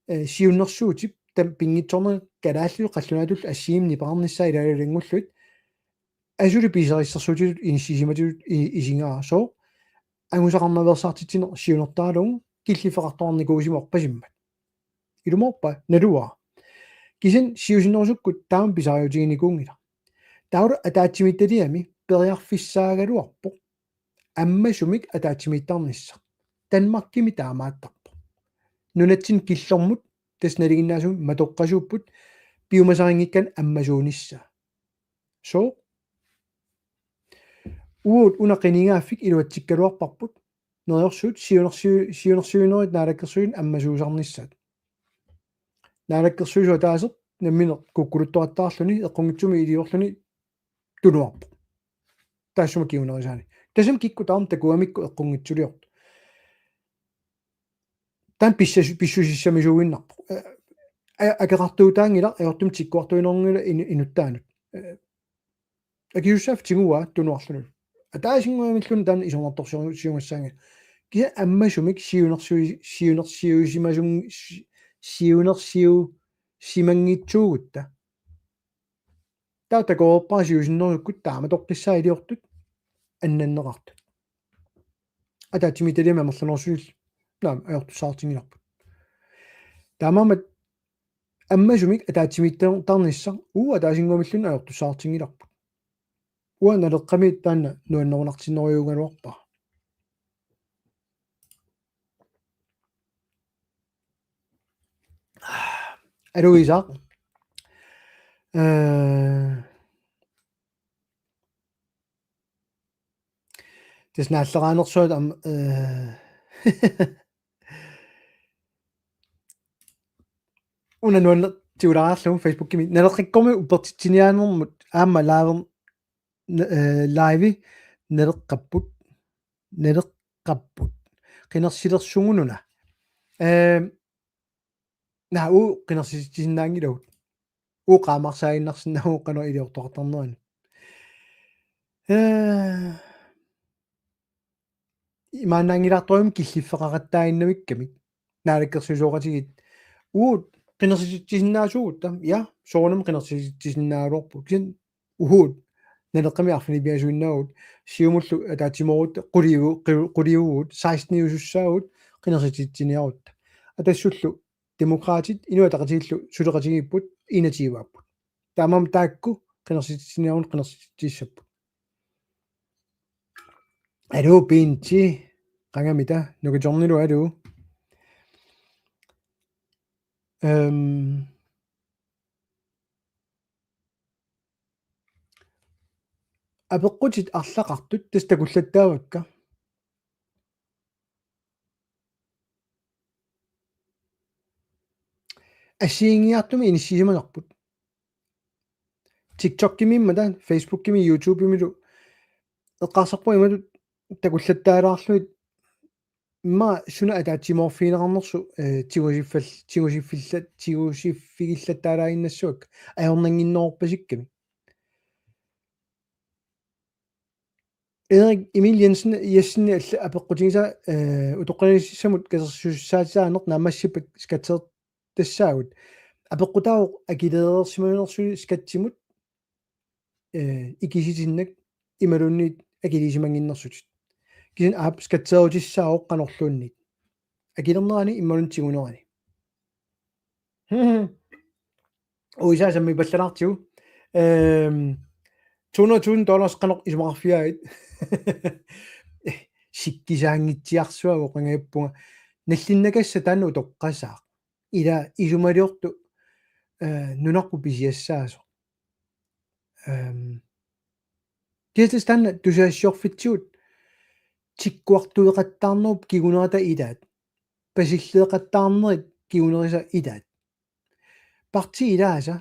eh, siunnersuutip tamanna pinngitsoornera kalaallisut qallunaatullu assigiimmik nipeqarnissaa ilaalu ilanngullugit asuli pisarissersuutitut inissisimatitut i-, isigaara. Sooq? Angusaqarnaveersaartitsineq siunertaralugu killiffeqartoqarnikuusimavoq pasimmat. Ilumoorpa? Naluara. Kisianni siusinnerusukkut taama pisariutiginikuunngilaq. Taavalu ataatsimiititaliami periarfissaagaluarpoq ammasumik ataatsimiittarnissaq. Danmarkimi taamaattarpoq. Nunatsinni killormut tassa nalinginnaasumik matoqqasuupput piumasarinngikkaanni ammasuunissaa. Sooq? Uagut una qinigaaffik iluatsikkaluarparput neriorsuut siunersiu-, siunersiuinerit naalakkersuisut ammasuusarnissaat. Naalakkersuisoq ataaseq nammineq kukkuluttoqattaarluni eqqunngitsumik iliorluni tunuarpoq. Taassuma kingunerisaani. Tassami kikkut taama takugamikku eqqunngitsuliortut. Taanna pissas-, pissusissamisuuinnarpoq. Eh, a-, akeqartuutaanngilaq, ajortumik tikkuartuinerunngilaq inu-, inuttaanut. Eh, akisussaaffiup tiguaa tunuarluni. Ataasinnguamilluunniit taanna isornartorsiorsiugassaanngilaq. Kisianni ammasumik siunersiui-, siunersiuisimasun-, si-, siunersiusimanngitsuugutta. Taava takoreerpara siusinnerusukkut taamatoqqissaat iliortut annanneqartut. Ataatsimiititaliami amerlanerusutut naamik ajortussaatinngilarput. Taamaammat ammasumik ataatsimiittarnissaq uagut ataasinnguamilluunniit ajortussaatinngilarput. Uanga Naleqqami taanna nuannerunartinnerujuugaluarpara. Aluu Isak. Eh, tassa naalleraanersuat am-, eh, una nuannertiulaarlugu Facebookimi. Naleqqikkormiut uppertitsiniaanermut aamma live-, n-, eh, live Naleqqapput. Naleqqapput. Qinersilersugununa. Ehm, naa, uagut qinersititsisinnaanngilagut. Uagut qaammarsaaginnarsinnaavugut qanoq iliortoqartarneranut. Eh, imaannaanngilaartorujummik killiffeqaqattaaginnamikkamik. Naalakkersuisooqatigiit. Uagut qinersititsisinnaasuugutta. Ja, soorunami qinersititsisinnaagaluarpugut. Kisianni uagut Naleqqami arfineq-pingasunngorpugut, Siumullu ataatsimoorutta, quliu-, qu-, quliuvugut, seksten-iusussaavugut, qinersititsiniarutta. Atassullu Demokraatit, Inuit Ataqatigiillu suleqatigiipput, enogtyve-aapput. Taamaammat taakku qinersititsiniarutta qinersititsissapput. Aluu, Pinti, qangamita, nukitornilu, aluu. Ehm, Apeqqutit arlaqartut tassa takullattaavakka. Assigiinngiiartumik inissisimasarput. TikTokimi imaattoq, Facebookimi, YouTubemilu eqqarsarpunga imatut takullattaalaarlugit immaqa suna ataatsimoorfigineqarnersoq, eh, tigusiffal-, tigusiffillat-, tigusiffigillattaalaaginnassuakka ajornannginnerorpasikkami. Erik Emil Jensen, Jensen alla apeqqutigisaa, eh, utoqqalinissamut katersutissaatitaaneq naammassippat skatteertassaagut. Apeqqutaavoq akileereersimanersusi skattimut, eh, ikisitinnak imaluunniit akiliisimannginnersutit. Kisianni aap skatteerutissaavoq qanorluunniit. Akilernerani imaluunniit tigunerani. Uisaa sammipallalaartigu. Ehm, to hundrede tusind dollars qanoq isumaqarfigaagit? Sikkisaanngitsiarsuaq oqanngippunga. Nallinnakassaq taanna utoqqasaaq. Ila isumaliortoq, eh, nunarput pisiassaasoq. Ehm, kisianni taanna tusagassiorfitsigut tikkuartueqattaarnerup kingunerata ilaat. Pasilleeqattaarnerit kingunerisa ilaat. Parti ilaasa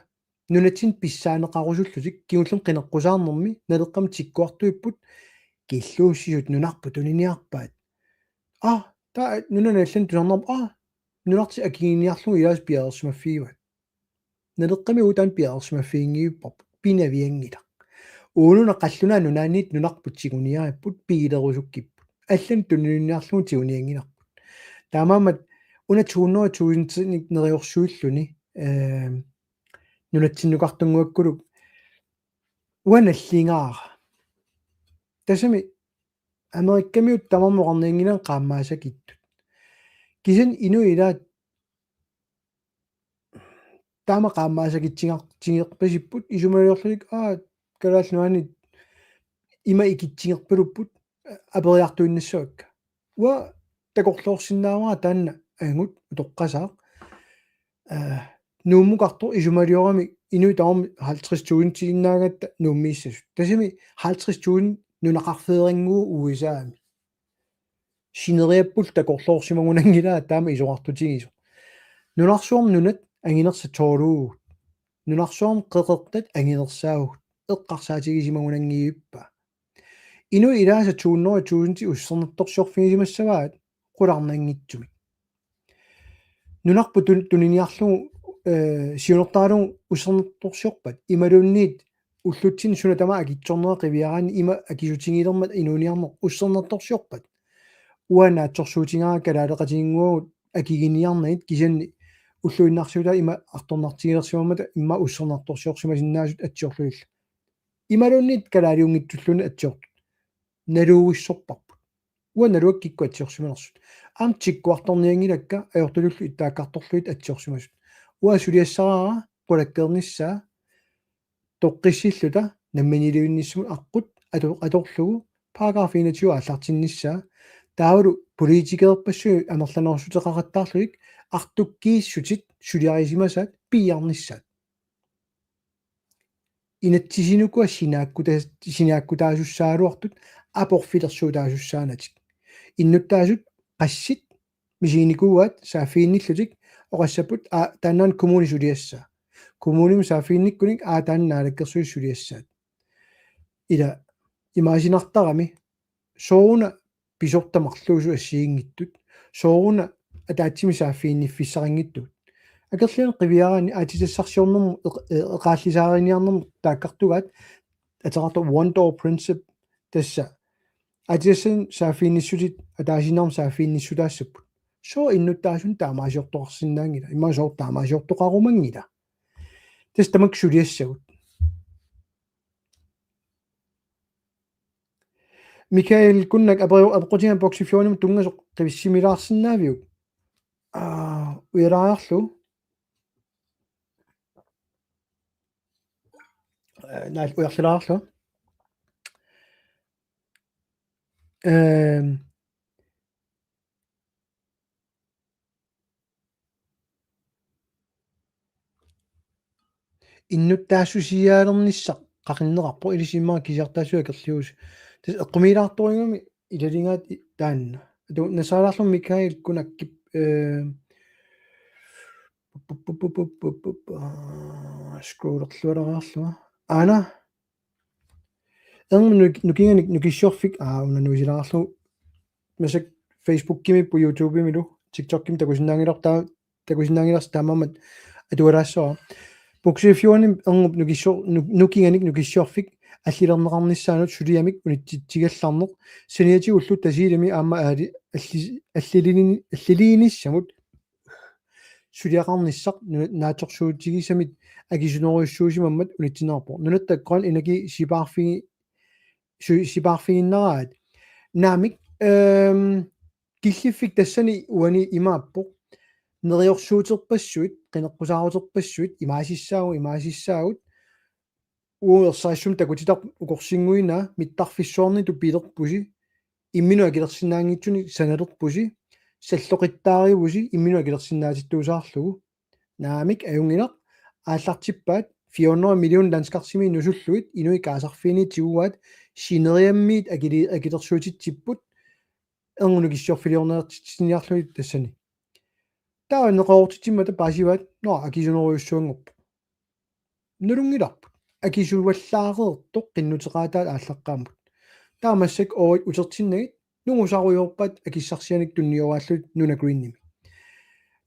nunatsinni pissaaneqarusullutik kingullermik qineqqusaarnermi Naleqqami tikkuartuipput killuussisut nunarput tuniniarpaat. Aa, taava nunani allani tusarnaarpoq, aa, nunartik akiginiarlugu ilaasa piareersimaffigivaat. Naleqqami uagut taanna piareersimaffiginngilluinnarparput, pinavianngilaq. Uununa qallunaat nunaanniit nunarput tiguniaripput, piilerusukkipput. Allanut tuniniarlugu tigunianngilarput. Taamaammat una to hundrede tusindinik neriorsuilluni, ehm, nunatsinnukartunnguakkuluk uanga nalligaara. Tassami Amerikamiut tamarmik oqarnianngilaat qaammaasakitsut. Kisianni inuit ilaat taama qaammaasakitsigar-, tigerpasipput isumaliorlutik, aa, Kalaallit Nunaanni ima ikitsigerpalupput, aperiartuinnassavakka. Uanga takorloorsinnaavara taanna angut utoqqasaaq. Nuummukartoq isumaliorami inuit tamarmik halvtreds tusindiinnaagatta Nuummiissasut. Tassami halvtreds tusind nunaqarfeerannguuvoq U S A-mi. Sineriapput takorloorsimagunanngilaa taama isorartutigisoq. Nunarsuarmi nunat anginersat tolvuugut. Nunarsuarmi qeqertat anginersaagut. Eqqarsaatigisimagunanngivippaa. Inuit ilaasa to hundrede tusind ussernertorsiorfigisimassavaat qularnanngitsumik. Nunarput tun-, tuniniarlugu, eh, siunertaralugu ussernertorsiorpat, imaluunniit ullutsinni suna tamaat akitsornera qiviaraanni ima akisutigilermat inuuniarneq ussernertorsiorpat. Uanga naatsorsuutigaara kalaaleqatiginnguagut akiginiarnagit kisianni ulluinnarsiutaat ima artornartigilersimammata immaqa ussernertorsiorsimasinnaasut atsiorlugillu. Imaluunniit kalaaliunngitsulluunniit atsiortut. Naluuissorparput. Uanga naluara kikkut atsiorsimanersut. Aamma tikkuartornianngilakka ajortutullu ittaakkartorlugit atsiorsimasut. Uanga suliassaraara qulakkeernissaa toqqissilluta namminiilivinnissamut aqqut ato-, atorlugu paragraf enogtyve aallartinnissaa. Taavalu politikerpassuit amerlanerussuteqaqattaarlugit artukkiissutit suliarisimasaat piiarnissaat. Inatsisinukua sinaakkuta-, sinaakkutaasussaagaluartut aporfilersuutaasussaanatik. Innuttaasut qassit misiginikuuaat saaffiginnillutik oqassapput, aa, taannaana kommuni suliassaa. Kommunimi saaffiginnikkunik, aa, taanna naalakkersuisut suliassaat. Ila imaasinartarami sooruna pisortat marluusut assigiinngitsut. Sooruna ataatsimik saaffiginniffissaqanngitsut. Akerlianik qiviaraanni aatsitassarsiornermut eq-, e-, eqaallisaariniarnermut taakkartugaat ateqartoq one door principle tassa. Aatsitassanik saaffiginnissutit ataasiinnarmik saaffiginnissutaassapput. Sooq innuttaasunik taamaasiortoqarsinnaanngila? Immaqa sooq taamaasiortoqarumanngila? Tassa tamakku suliassagut. Michael Kunnak aperiu-, apeqqutigaara boksi fjortenimut tunngasoq qivissimilaarsinnaaviuk? Aa, ujalaarlu. Eh, naal ujarlilaarlu. Ehm, innuttaassusiaalernissaq qaqinneqarpoq, ilissi immaqa kisiartaassuit akerliusi. Tassa eqqumiilaartorigami ilaligaat i-, taanna. Atu nassaalaarlugu Michael Kunakkip, eh, aa, scrollerlualaarlunga. Aana. Erngup nuk-, nukinganik nukissiorfik, aa, una nuisilaarlugu. Massakkut Facebookimiippoq, YouTubemilu, TikTokimi takusinnaanngilar-, taa-, takusinnaanngilarsi, taamaammat atugalaassavara. Boksi fjorten erngup nukissior-, nuk-, nukinganik nukissiorfik allilerneqarnissaanut suliamik unitsitsigallarneq. Saniatigullu Tasiilami aamma aali-, alli-, alliliini-, alliliinissamut suliaqarnissaq nu-, naatsorsuutigisamik akisunerujussuusimammat unitsinneqarpoq. Nunatta grøn energi sipaarfigi-, su-, sipaarfiginnaraat. Naamik, ehm, killiffik tassani uani imaappoq. Neriorsuuterpassuit, qineqqusaaruterpassuit, imaasissaagut, imaasissaagut. Uagut ersarissumik takutitarput ukorsinnguinaa, mittarfissuarnitut pilerpusi, imminut akilersinnaanngitsunik sanalerpusi, salloqittaarivusi, imminut akilersinnaatittuusaarlugu. Naamik, ajunngilaq, aallartippaat, fire hundrede million danskersimit nusullugit, inuit kaasarfiini tiguaat, sineriammiit akili-, akilersuutitsipput, erngup nukissiorfiliorniartitsiniarlugit tassani. Taava neqeroortitsimmata paasivaat, nå, akisunerujussuanngorpoq. Nalunngilarput. Akisuallaareertoq qinnuteqaataat aallaqqaammut. Taava massakkut oorit utertinnagit nungusarujoorpaat akissarsianik tunnioraallutik Nuna Greenimi.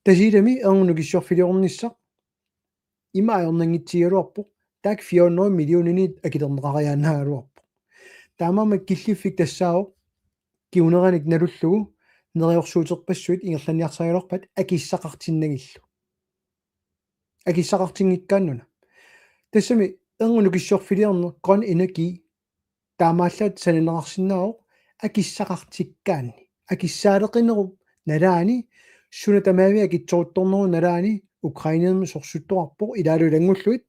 Tasiilami erngup nukissiorfiliornissaq ima ajornanngitsigigaluarpoq, taakku fire hundrede millioniniit akilerneqariaannaagaluarpoq. Taamaammat killiffik tassaavoq kinguneranik nalullugu neriorsuuterpassuit ingerlanniarsarigaluarpaat akissaqartinnagillu. Akissaqartinngikkaannuna. Tassami erngup nukissiorfiliorneq grøn energi taamaallaat sananeqarsinnaavoq akissaqartikkaanni. Akissaaleqinerup nalaani, suna tamaviat akitsoruttornerup nalaani Ukrainemi sorsuttoqarpoq ilaalu ilanngullugit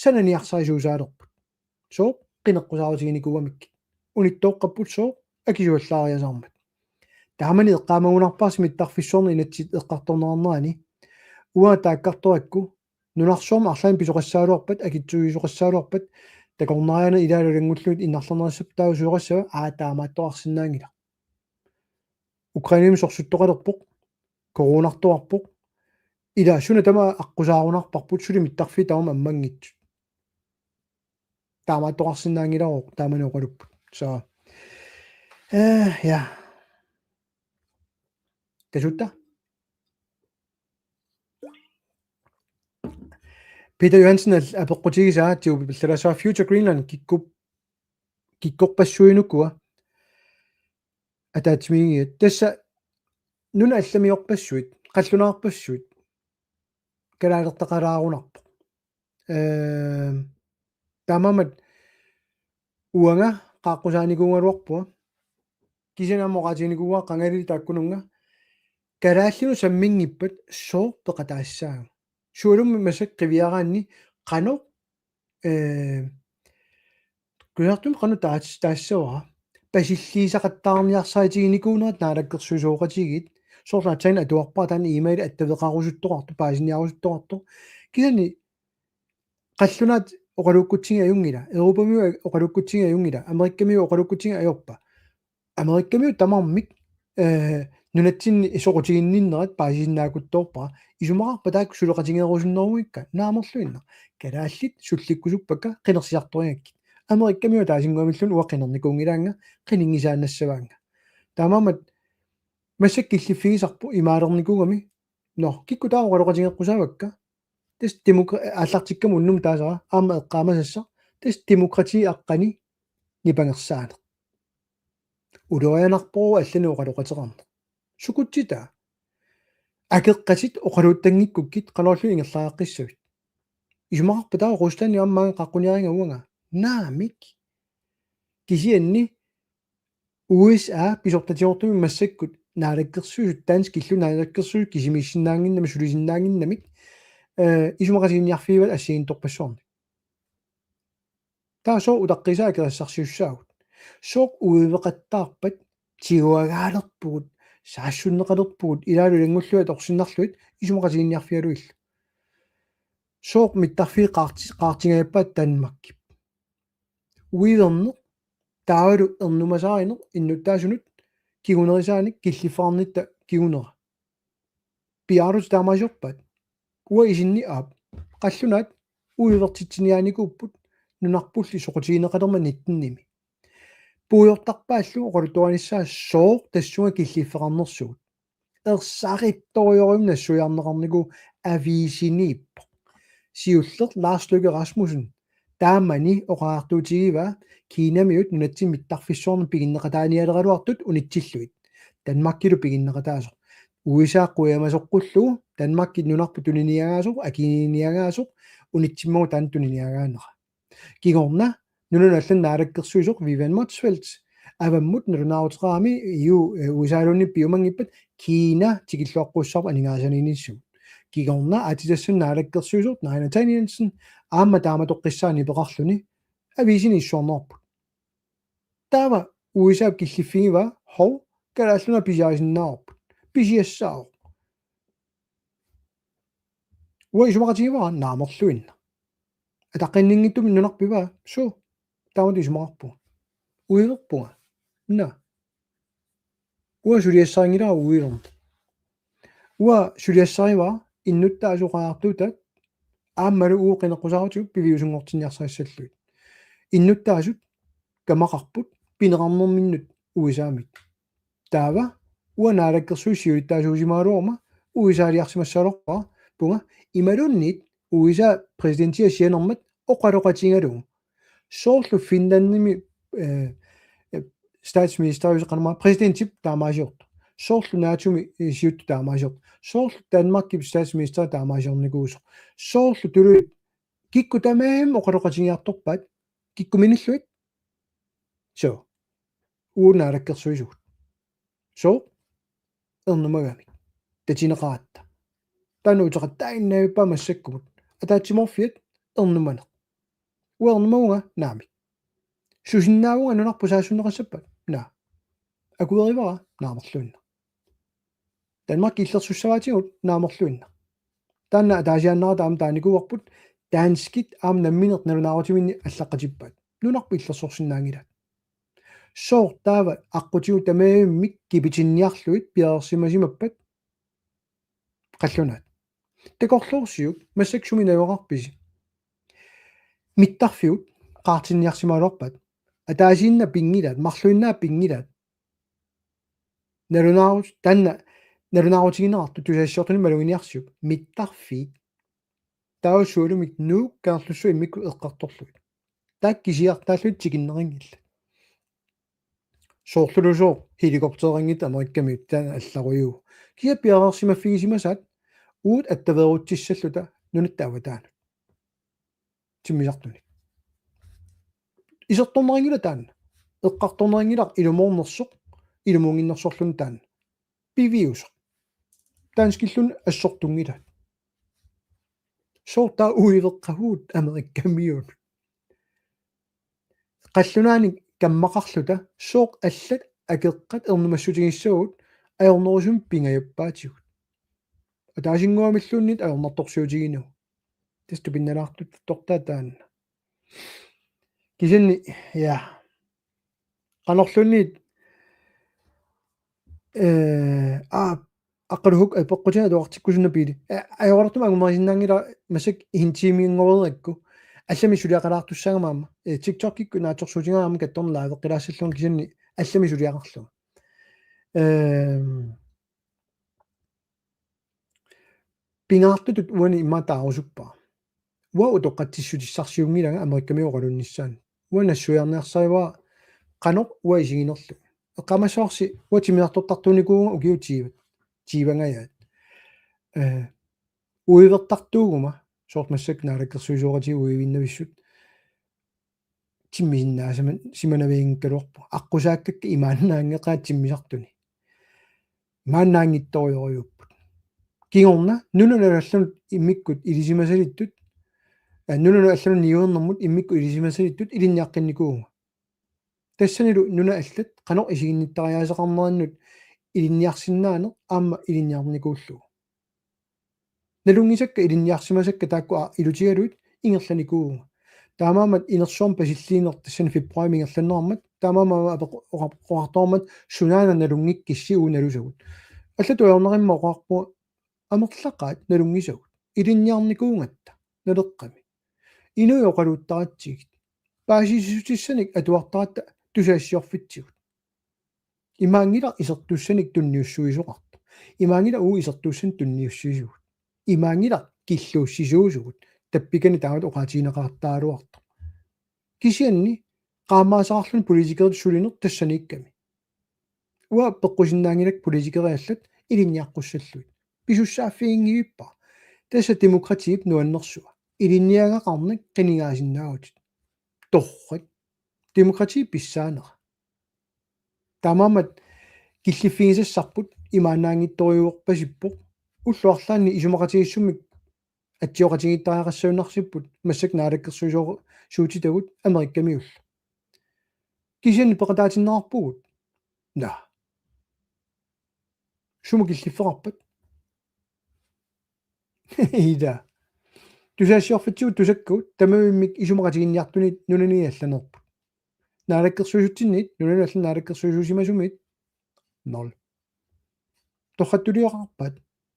sananiarsarisuusaalerput. Sooq? Qineqqusaarutiginikuugamik. Unittooqqapput sooq? Akisuallaariasaarmat. Taamani eqqaamagunarparsi mittarfissuarni inatsit eqqartorneqarnerani. Uanga taakkartorakku nunarsuarmi arlaannik pisoqassagaluarpat, akitsuisoqassagaluarpat, takornarianni ilaalu ilanngullugit innarlernerissappat taava susoqassava, aa, taamaattoqarsinnaanngilaq. Ukrainemi sorsuttoqalerpoq, coronartuarpoq, ila suna tamaat aqqusaarunarparput, suli mittarfiit tamarmik ammanngitsut. Taamaattoqarsinnaanngilagut taamani oqalupput. Så, eh, ja. Tasuta. Peter Johansen al-, apeqqutigisaa tiupipillalassa Future Greenland kikkup-, kikkorpassuinukua ataatsimiigiat. Tassa nunat allamiorpassuit, qallunaarpassuit, kalaalertaqalaarunarpoq. Ehm, taamaammat uanga qaaqqusaanikuugaluarpunga. Kisianni aamma oqaatiginikkut qangali taakkununnga. Kalaallinut samminngippat sooq peqataassaagut? Sualummik massakkut qiviaraanni qanoq, eh, Kusanartumik qanoq taas-, taassavara. Pasilliisaqattaarniarsaritiginikuunerat naalakkersuisooqatigiit. Soorlu aatsaat atuarpara taanna e-mail attaveqarusuttoqartoq, paasiniarusuttoqartoq. Kisianni qallunaat oqaluukkutsigit ajunngila. Europamiut oqaluukkutsigit ajunngila. Amerikkamiut oqaluukkutsigit ajorpa. Amerikkamiut tamarmik, eh, nunatsinni soqutiginninnerat paasisinnaakuttoorpara. Isumaqarpa taakku suleqatigeerusunnerugukkit? Naamerluinnaq. Kalaallit sullikkusuppakka qinersisartorigakkit. Amerikkamiut ataasinnguamilluunniit uanga qinernikuunngilaannga, qininngisaannassavaannga. Taamaammat massakkut killiffigisarput imaalernikuugami. Nå, kikkut taava oqaloqatigeqqusaavakka? Tassa demokra-, aallartikkamut unnummut taasara aamma eqqaamasassaq. Tassa demokratiip aqqani nipangersaaneq. Ulorianarpoq allanik oqaloqateqarneq. Sukutsitaa. Akeqqatit oqaluuttanngikkukkit qanorlu ingerlariaqqissavit. Isumaqarpa taava Rusland aamma qaqquniariga uanga? Naamik. Kisianni U S A pisortatigoortumik massakkut naalakkersuisut, danskillu naalakkersuisut kisimiissinnaannginnamik, sulisinnaannginnamik, eh, isumaqatiginninniarfigivaat assigiinngitsorpassuarnik. Taava sooq utaqqiisaa akeqassarsiussaagut? Sooq uiveqattaarpat tiguagaalerpugut, saassunneqalerpugut, ilaalu ilanngullugit atorsinnarlugit isumaqatiginninniarfigalugillu? Sooq mittarfiit qaarti-, qaartingajappaat Danmarkip? Uiverneq, taavalu ernumasaarineq innuttaasunut kingunerisaanik killiffeqarnitta kingunera. Piaarlutit taamaasiorpaat? Uanga isinni aap. Qallunaat uivertitsiniaanikuupput nunarpulli soqutigineqalermat nittenimi. Puigortarpaallu oqaluttuanissaa sooq tassunga killiffeqarnersugut. Ersarittorujussuarmik nassuiarneqarnikuuvoq, aviisiniippoq. Siulleq Lars Løkke Rasmussen taamani oqariartuutigivaa Kinamiut nunatsinni mittarfissuarnik piginneqataanialeraluartut unitsillugit. Danmarkilu piginneqataasoq. U S A qujamasoqqullugu Danmarkip nunarput tuniniagaasoq, akiniagaasoq, unitsimmagu taanna tuniniagaanera. Kingorna nunanut allanut naalakkersuisoq Vivian Motzfeldt avammut nalunaaruteqarami, E U, eh, U S A-luunniit piumanngippat Kina tikilluaqqussaapput aningaasaliinissamut. Kingorna aatsitassanut naalakkersuisoq Naaja Nathanielsen aamma taamatoqqissaani peqarluni aviisini issuarneqarput. Taava U S A killiffigivaa, hov, kalaallit nunaat pisiarisinnaavarput. Pisiassaavoq. Uanga isumaqatigivara? Naamerluinnaq. Ataqqinninngitsumik nunarput ipaa? Suu, taamatut isumaqarpunga. Uiverpunga. Naa. Uanga suliassarinngilara uiverneq. Uanga suliassarivara innuttaasut oqariartuutaat aammalu uagut qineqqusaarutigut piviusunngortinniarsarissallugit. Innuttaasut kamaqarput pineqarnerminnut U S A-mik. Taava uanga naalakkersuisut siulittaasuusimagaluaruma U S A-liarsimassagaluarpunga imaluunniit U S A præsidentia sianermat oqaloqatigalugu. Soorlu Finlandimi, eh, eh, statsministeriuseqanama præsidentip taamaasiortoq. Soorlu NATO-mi, eh, siuttut taamaasiortoq. Soorlu Danmarkip statsministeri taamaasiornikuusoq. Soorlu tuluit kikkut tamarmik oqaloqatigiartorpaat, kikkut minillugit? Suu. Uagut naalakkersuisugut. Suu. Ernumagamik. Tatineqaratta. Taanna uteqattaaginnavippaa massakkumut. Ataatsimoorfiat ernumaneq. Uanga ernumaguma? Naamik. Susinnaavunga nunarput saassunneqassappat? Naa. Akuerivara? Naamerluinnaq. Danmark illersussavaatigut naamerluinnaq. Taanna ataasiaannarata aamma taanikuuarput danskit aamma nammineq nalunaarutiminnik allaqqatippaat. Nunarput illersorsinnaanngilaat. Sooq taava aqqutigut tamaavimmik kipitinniarlugit piareersimasimappat qallunaat. Takorloorsiuk massakkut sumi najugaqarpisi? Mittarfigut qaartinniarsimagaluarpaat. Ataasiinnaq pinngilaat, marluinnaat pinngilaat. Nalunaarut-, taanna nalunaarutigineqartut tusagassiortunik maluginiarsiuk. Mittarfiit. Taava sualummik Nuuk Kangerlussuaq immikkut eqqartorlugit. Taakku kisiartaallugit tikinneqanngillat. Soorlulusooq helikoptereqanngitsut Amerikkamiut taanna allarujuuvoq. Kisianni piareersimaffigisimasaat uagut attaveerutsissalluta nunatta avataanut. Timmisartunik. Isertorneqanngilaq taanna. Eqqartorneqanngilaq ilumoornersoq, ilumuunnginnersorluni taanna. Piviusoq. Danskilluunniit assortunngilaat. Sooq taava uiveqqavugut Amerikkamiut? Qallunaanik kammaqarluta sooq allat akeqqat ernumassutigissavagut ajornerusumik pingajappaatigut. Ataasinnguamilluunniit ajornartorsiutiginagu. Tassa tupinnalaartuttortaa taanna. Kisianni, ja. Qanorluunniit, eh, aa, aqqaluhuk apeqqutiga atuartikkusunnapiili. Eh, ajoraluartumik angumerisinnaanngilara massakkut en time-nngorigakku. Allamik suliaqalaartussaagama aamma. Eh, TikTok-ikkut naatsorsuutigaara aamma kattorneq liveqqilaassallugu kisianni allamik suliaqarlunga. Ehm, pingaartutut uani immaqa taarusuppara. Uanga utoqqatsissutissarsiunngilanga Amerikkamiut oqalunnissaannut. Uanga nassuiarniarsarivara qanoq uanga isiginerlunga. Eqqaamassavarsi uanga timmisartortartuunikuuvunga ukiut tyve. Tyve-nngajat. Eh, uivertartuuguma soorlu massakkut naalakkersuisooqatigiit uivinnavissut. Timmisinnaasama-, simanavianngikkaluarpunga. Aqqusaakkakka imaannaanngeqaat timmisartuni. Imaannaanngitsorujorujuupput. Kingorna nunanut allanut immikkut ilisimasalittut, eh, nunanut allanut niuernermut immikkut ilisimasalittut ilinniaqqinnikuuvunga. Tassanilu nunat allat qanoq isiginnittariaaseqarnerannut ilinniarsinnaaneq aamma ilinniarnikuullugu. Nalunngisakka ilinniarsimasakka taakku a-, ilutigalugit ingerlanikuuvunga. Taamaammat inersuarmi pasilliineq tassani februaarimi ingerlanneqarmat, taamaammat apeq-, oqar-, oqartoqarmat sunaana nalunngikkissi uagut nalusagut. Allatut ajornaruma oqarpunga amerlaqaat nalunngisagut. Ilinniarnikuugatta naleqqami. Inuit oqaluuttaratsigit. Paasissutissanik atuartaratta tusagassiorfitsigut. Imaanngilaq isertussanik tunniussuisoqartoq. Imaanngilaq uagut isertussanik tunniussisugut. Imaanngilaq killuussisuusugut. Tappikani taamatut oqaatigineqartaraluartoq. Kisianni qaammaasaqarluni politikeritut sulineq tassaniikkami. Uanga peqqusinnaanngilakka politikerit allat ilinniaqqussallugit. Pisussaaffiginngivippara. Tassa demokratiip nuannersua. Ilinniagaqarnak qinigaasinnaavutit. Torrak. Demokrati pissaanera. Taamaammat killiffigisassarput imaannaanngitsorujuuppasippoq. Ullut arlaanni isumaqatigiissummik atsioqatigiittariaqassagunarsipput massakkut naalakkersuisooq-, suutitagut Amerikkamiullu. Kisianni peqataatinneqarpugut. Naa. Sumut killiffeqarpat? Ida. Tusagassiorfitsigut tusakkagut tamaavimmik isumaqatiginninniartunit nunani allanerput. Naalakkersuisutsinniit, nunani allanut naalakkersuisuusimasumiit. Nul. Torrattulioqarpat?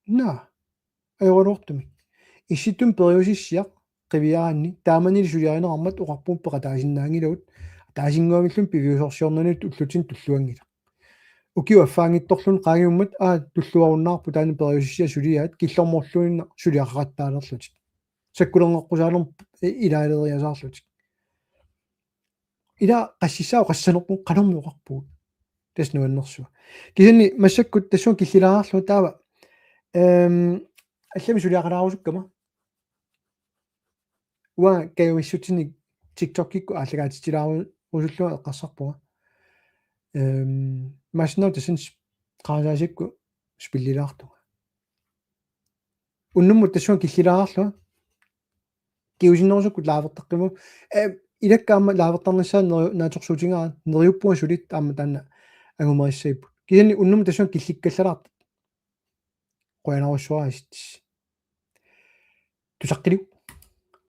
Naa. Ajoraluartumik. Issittumi periusissiaq qiviaraanni taamanili suliarineqarmat oqarpunga peqataasinnaanngilagut. Ataasinnguamilluunniit piviusorsiornani ullutsinni tulluanngilaq. Ukiup affaanngitsorluunniit qaangiummat aa tulluarunnaarpoq taanna periusissiaq suliaat killormorluinnaq suliaqaqattaalerlutik. Sakkulerneqqusaalerneq ilaaleriasaarlutik. Ila qassissaaq qassanerput qanormi oqarpugut. Tassa nuannersua. Kisianni massakkut tassunga killilaarlugu taava. Ehm, allamik suliaqalaarusukkama. Uanga kajumissutsinnik TikTok-ikkut aallakaatitsilaarusullunga eqqarsarpunga. Ehm, massinnaq tassani s-, qarasaasiakkut spillilaartunga. Unnummut tassunga killilaarlunga. Kingusinnerusukkut liveertaqqimavugut. Eh, ilakka aamma liveertarnissaa neri-, naatsorsuutigaara neriuppunga sulitta aamma taanna angumerissagipput. Kisianni unnummut tassunga killikkallalaartut. qujanarsuaq assut. Tusaqqiliuk.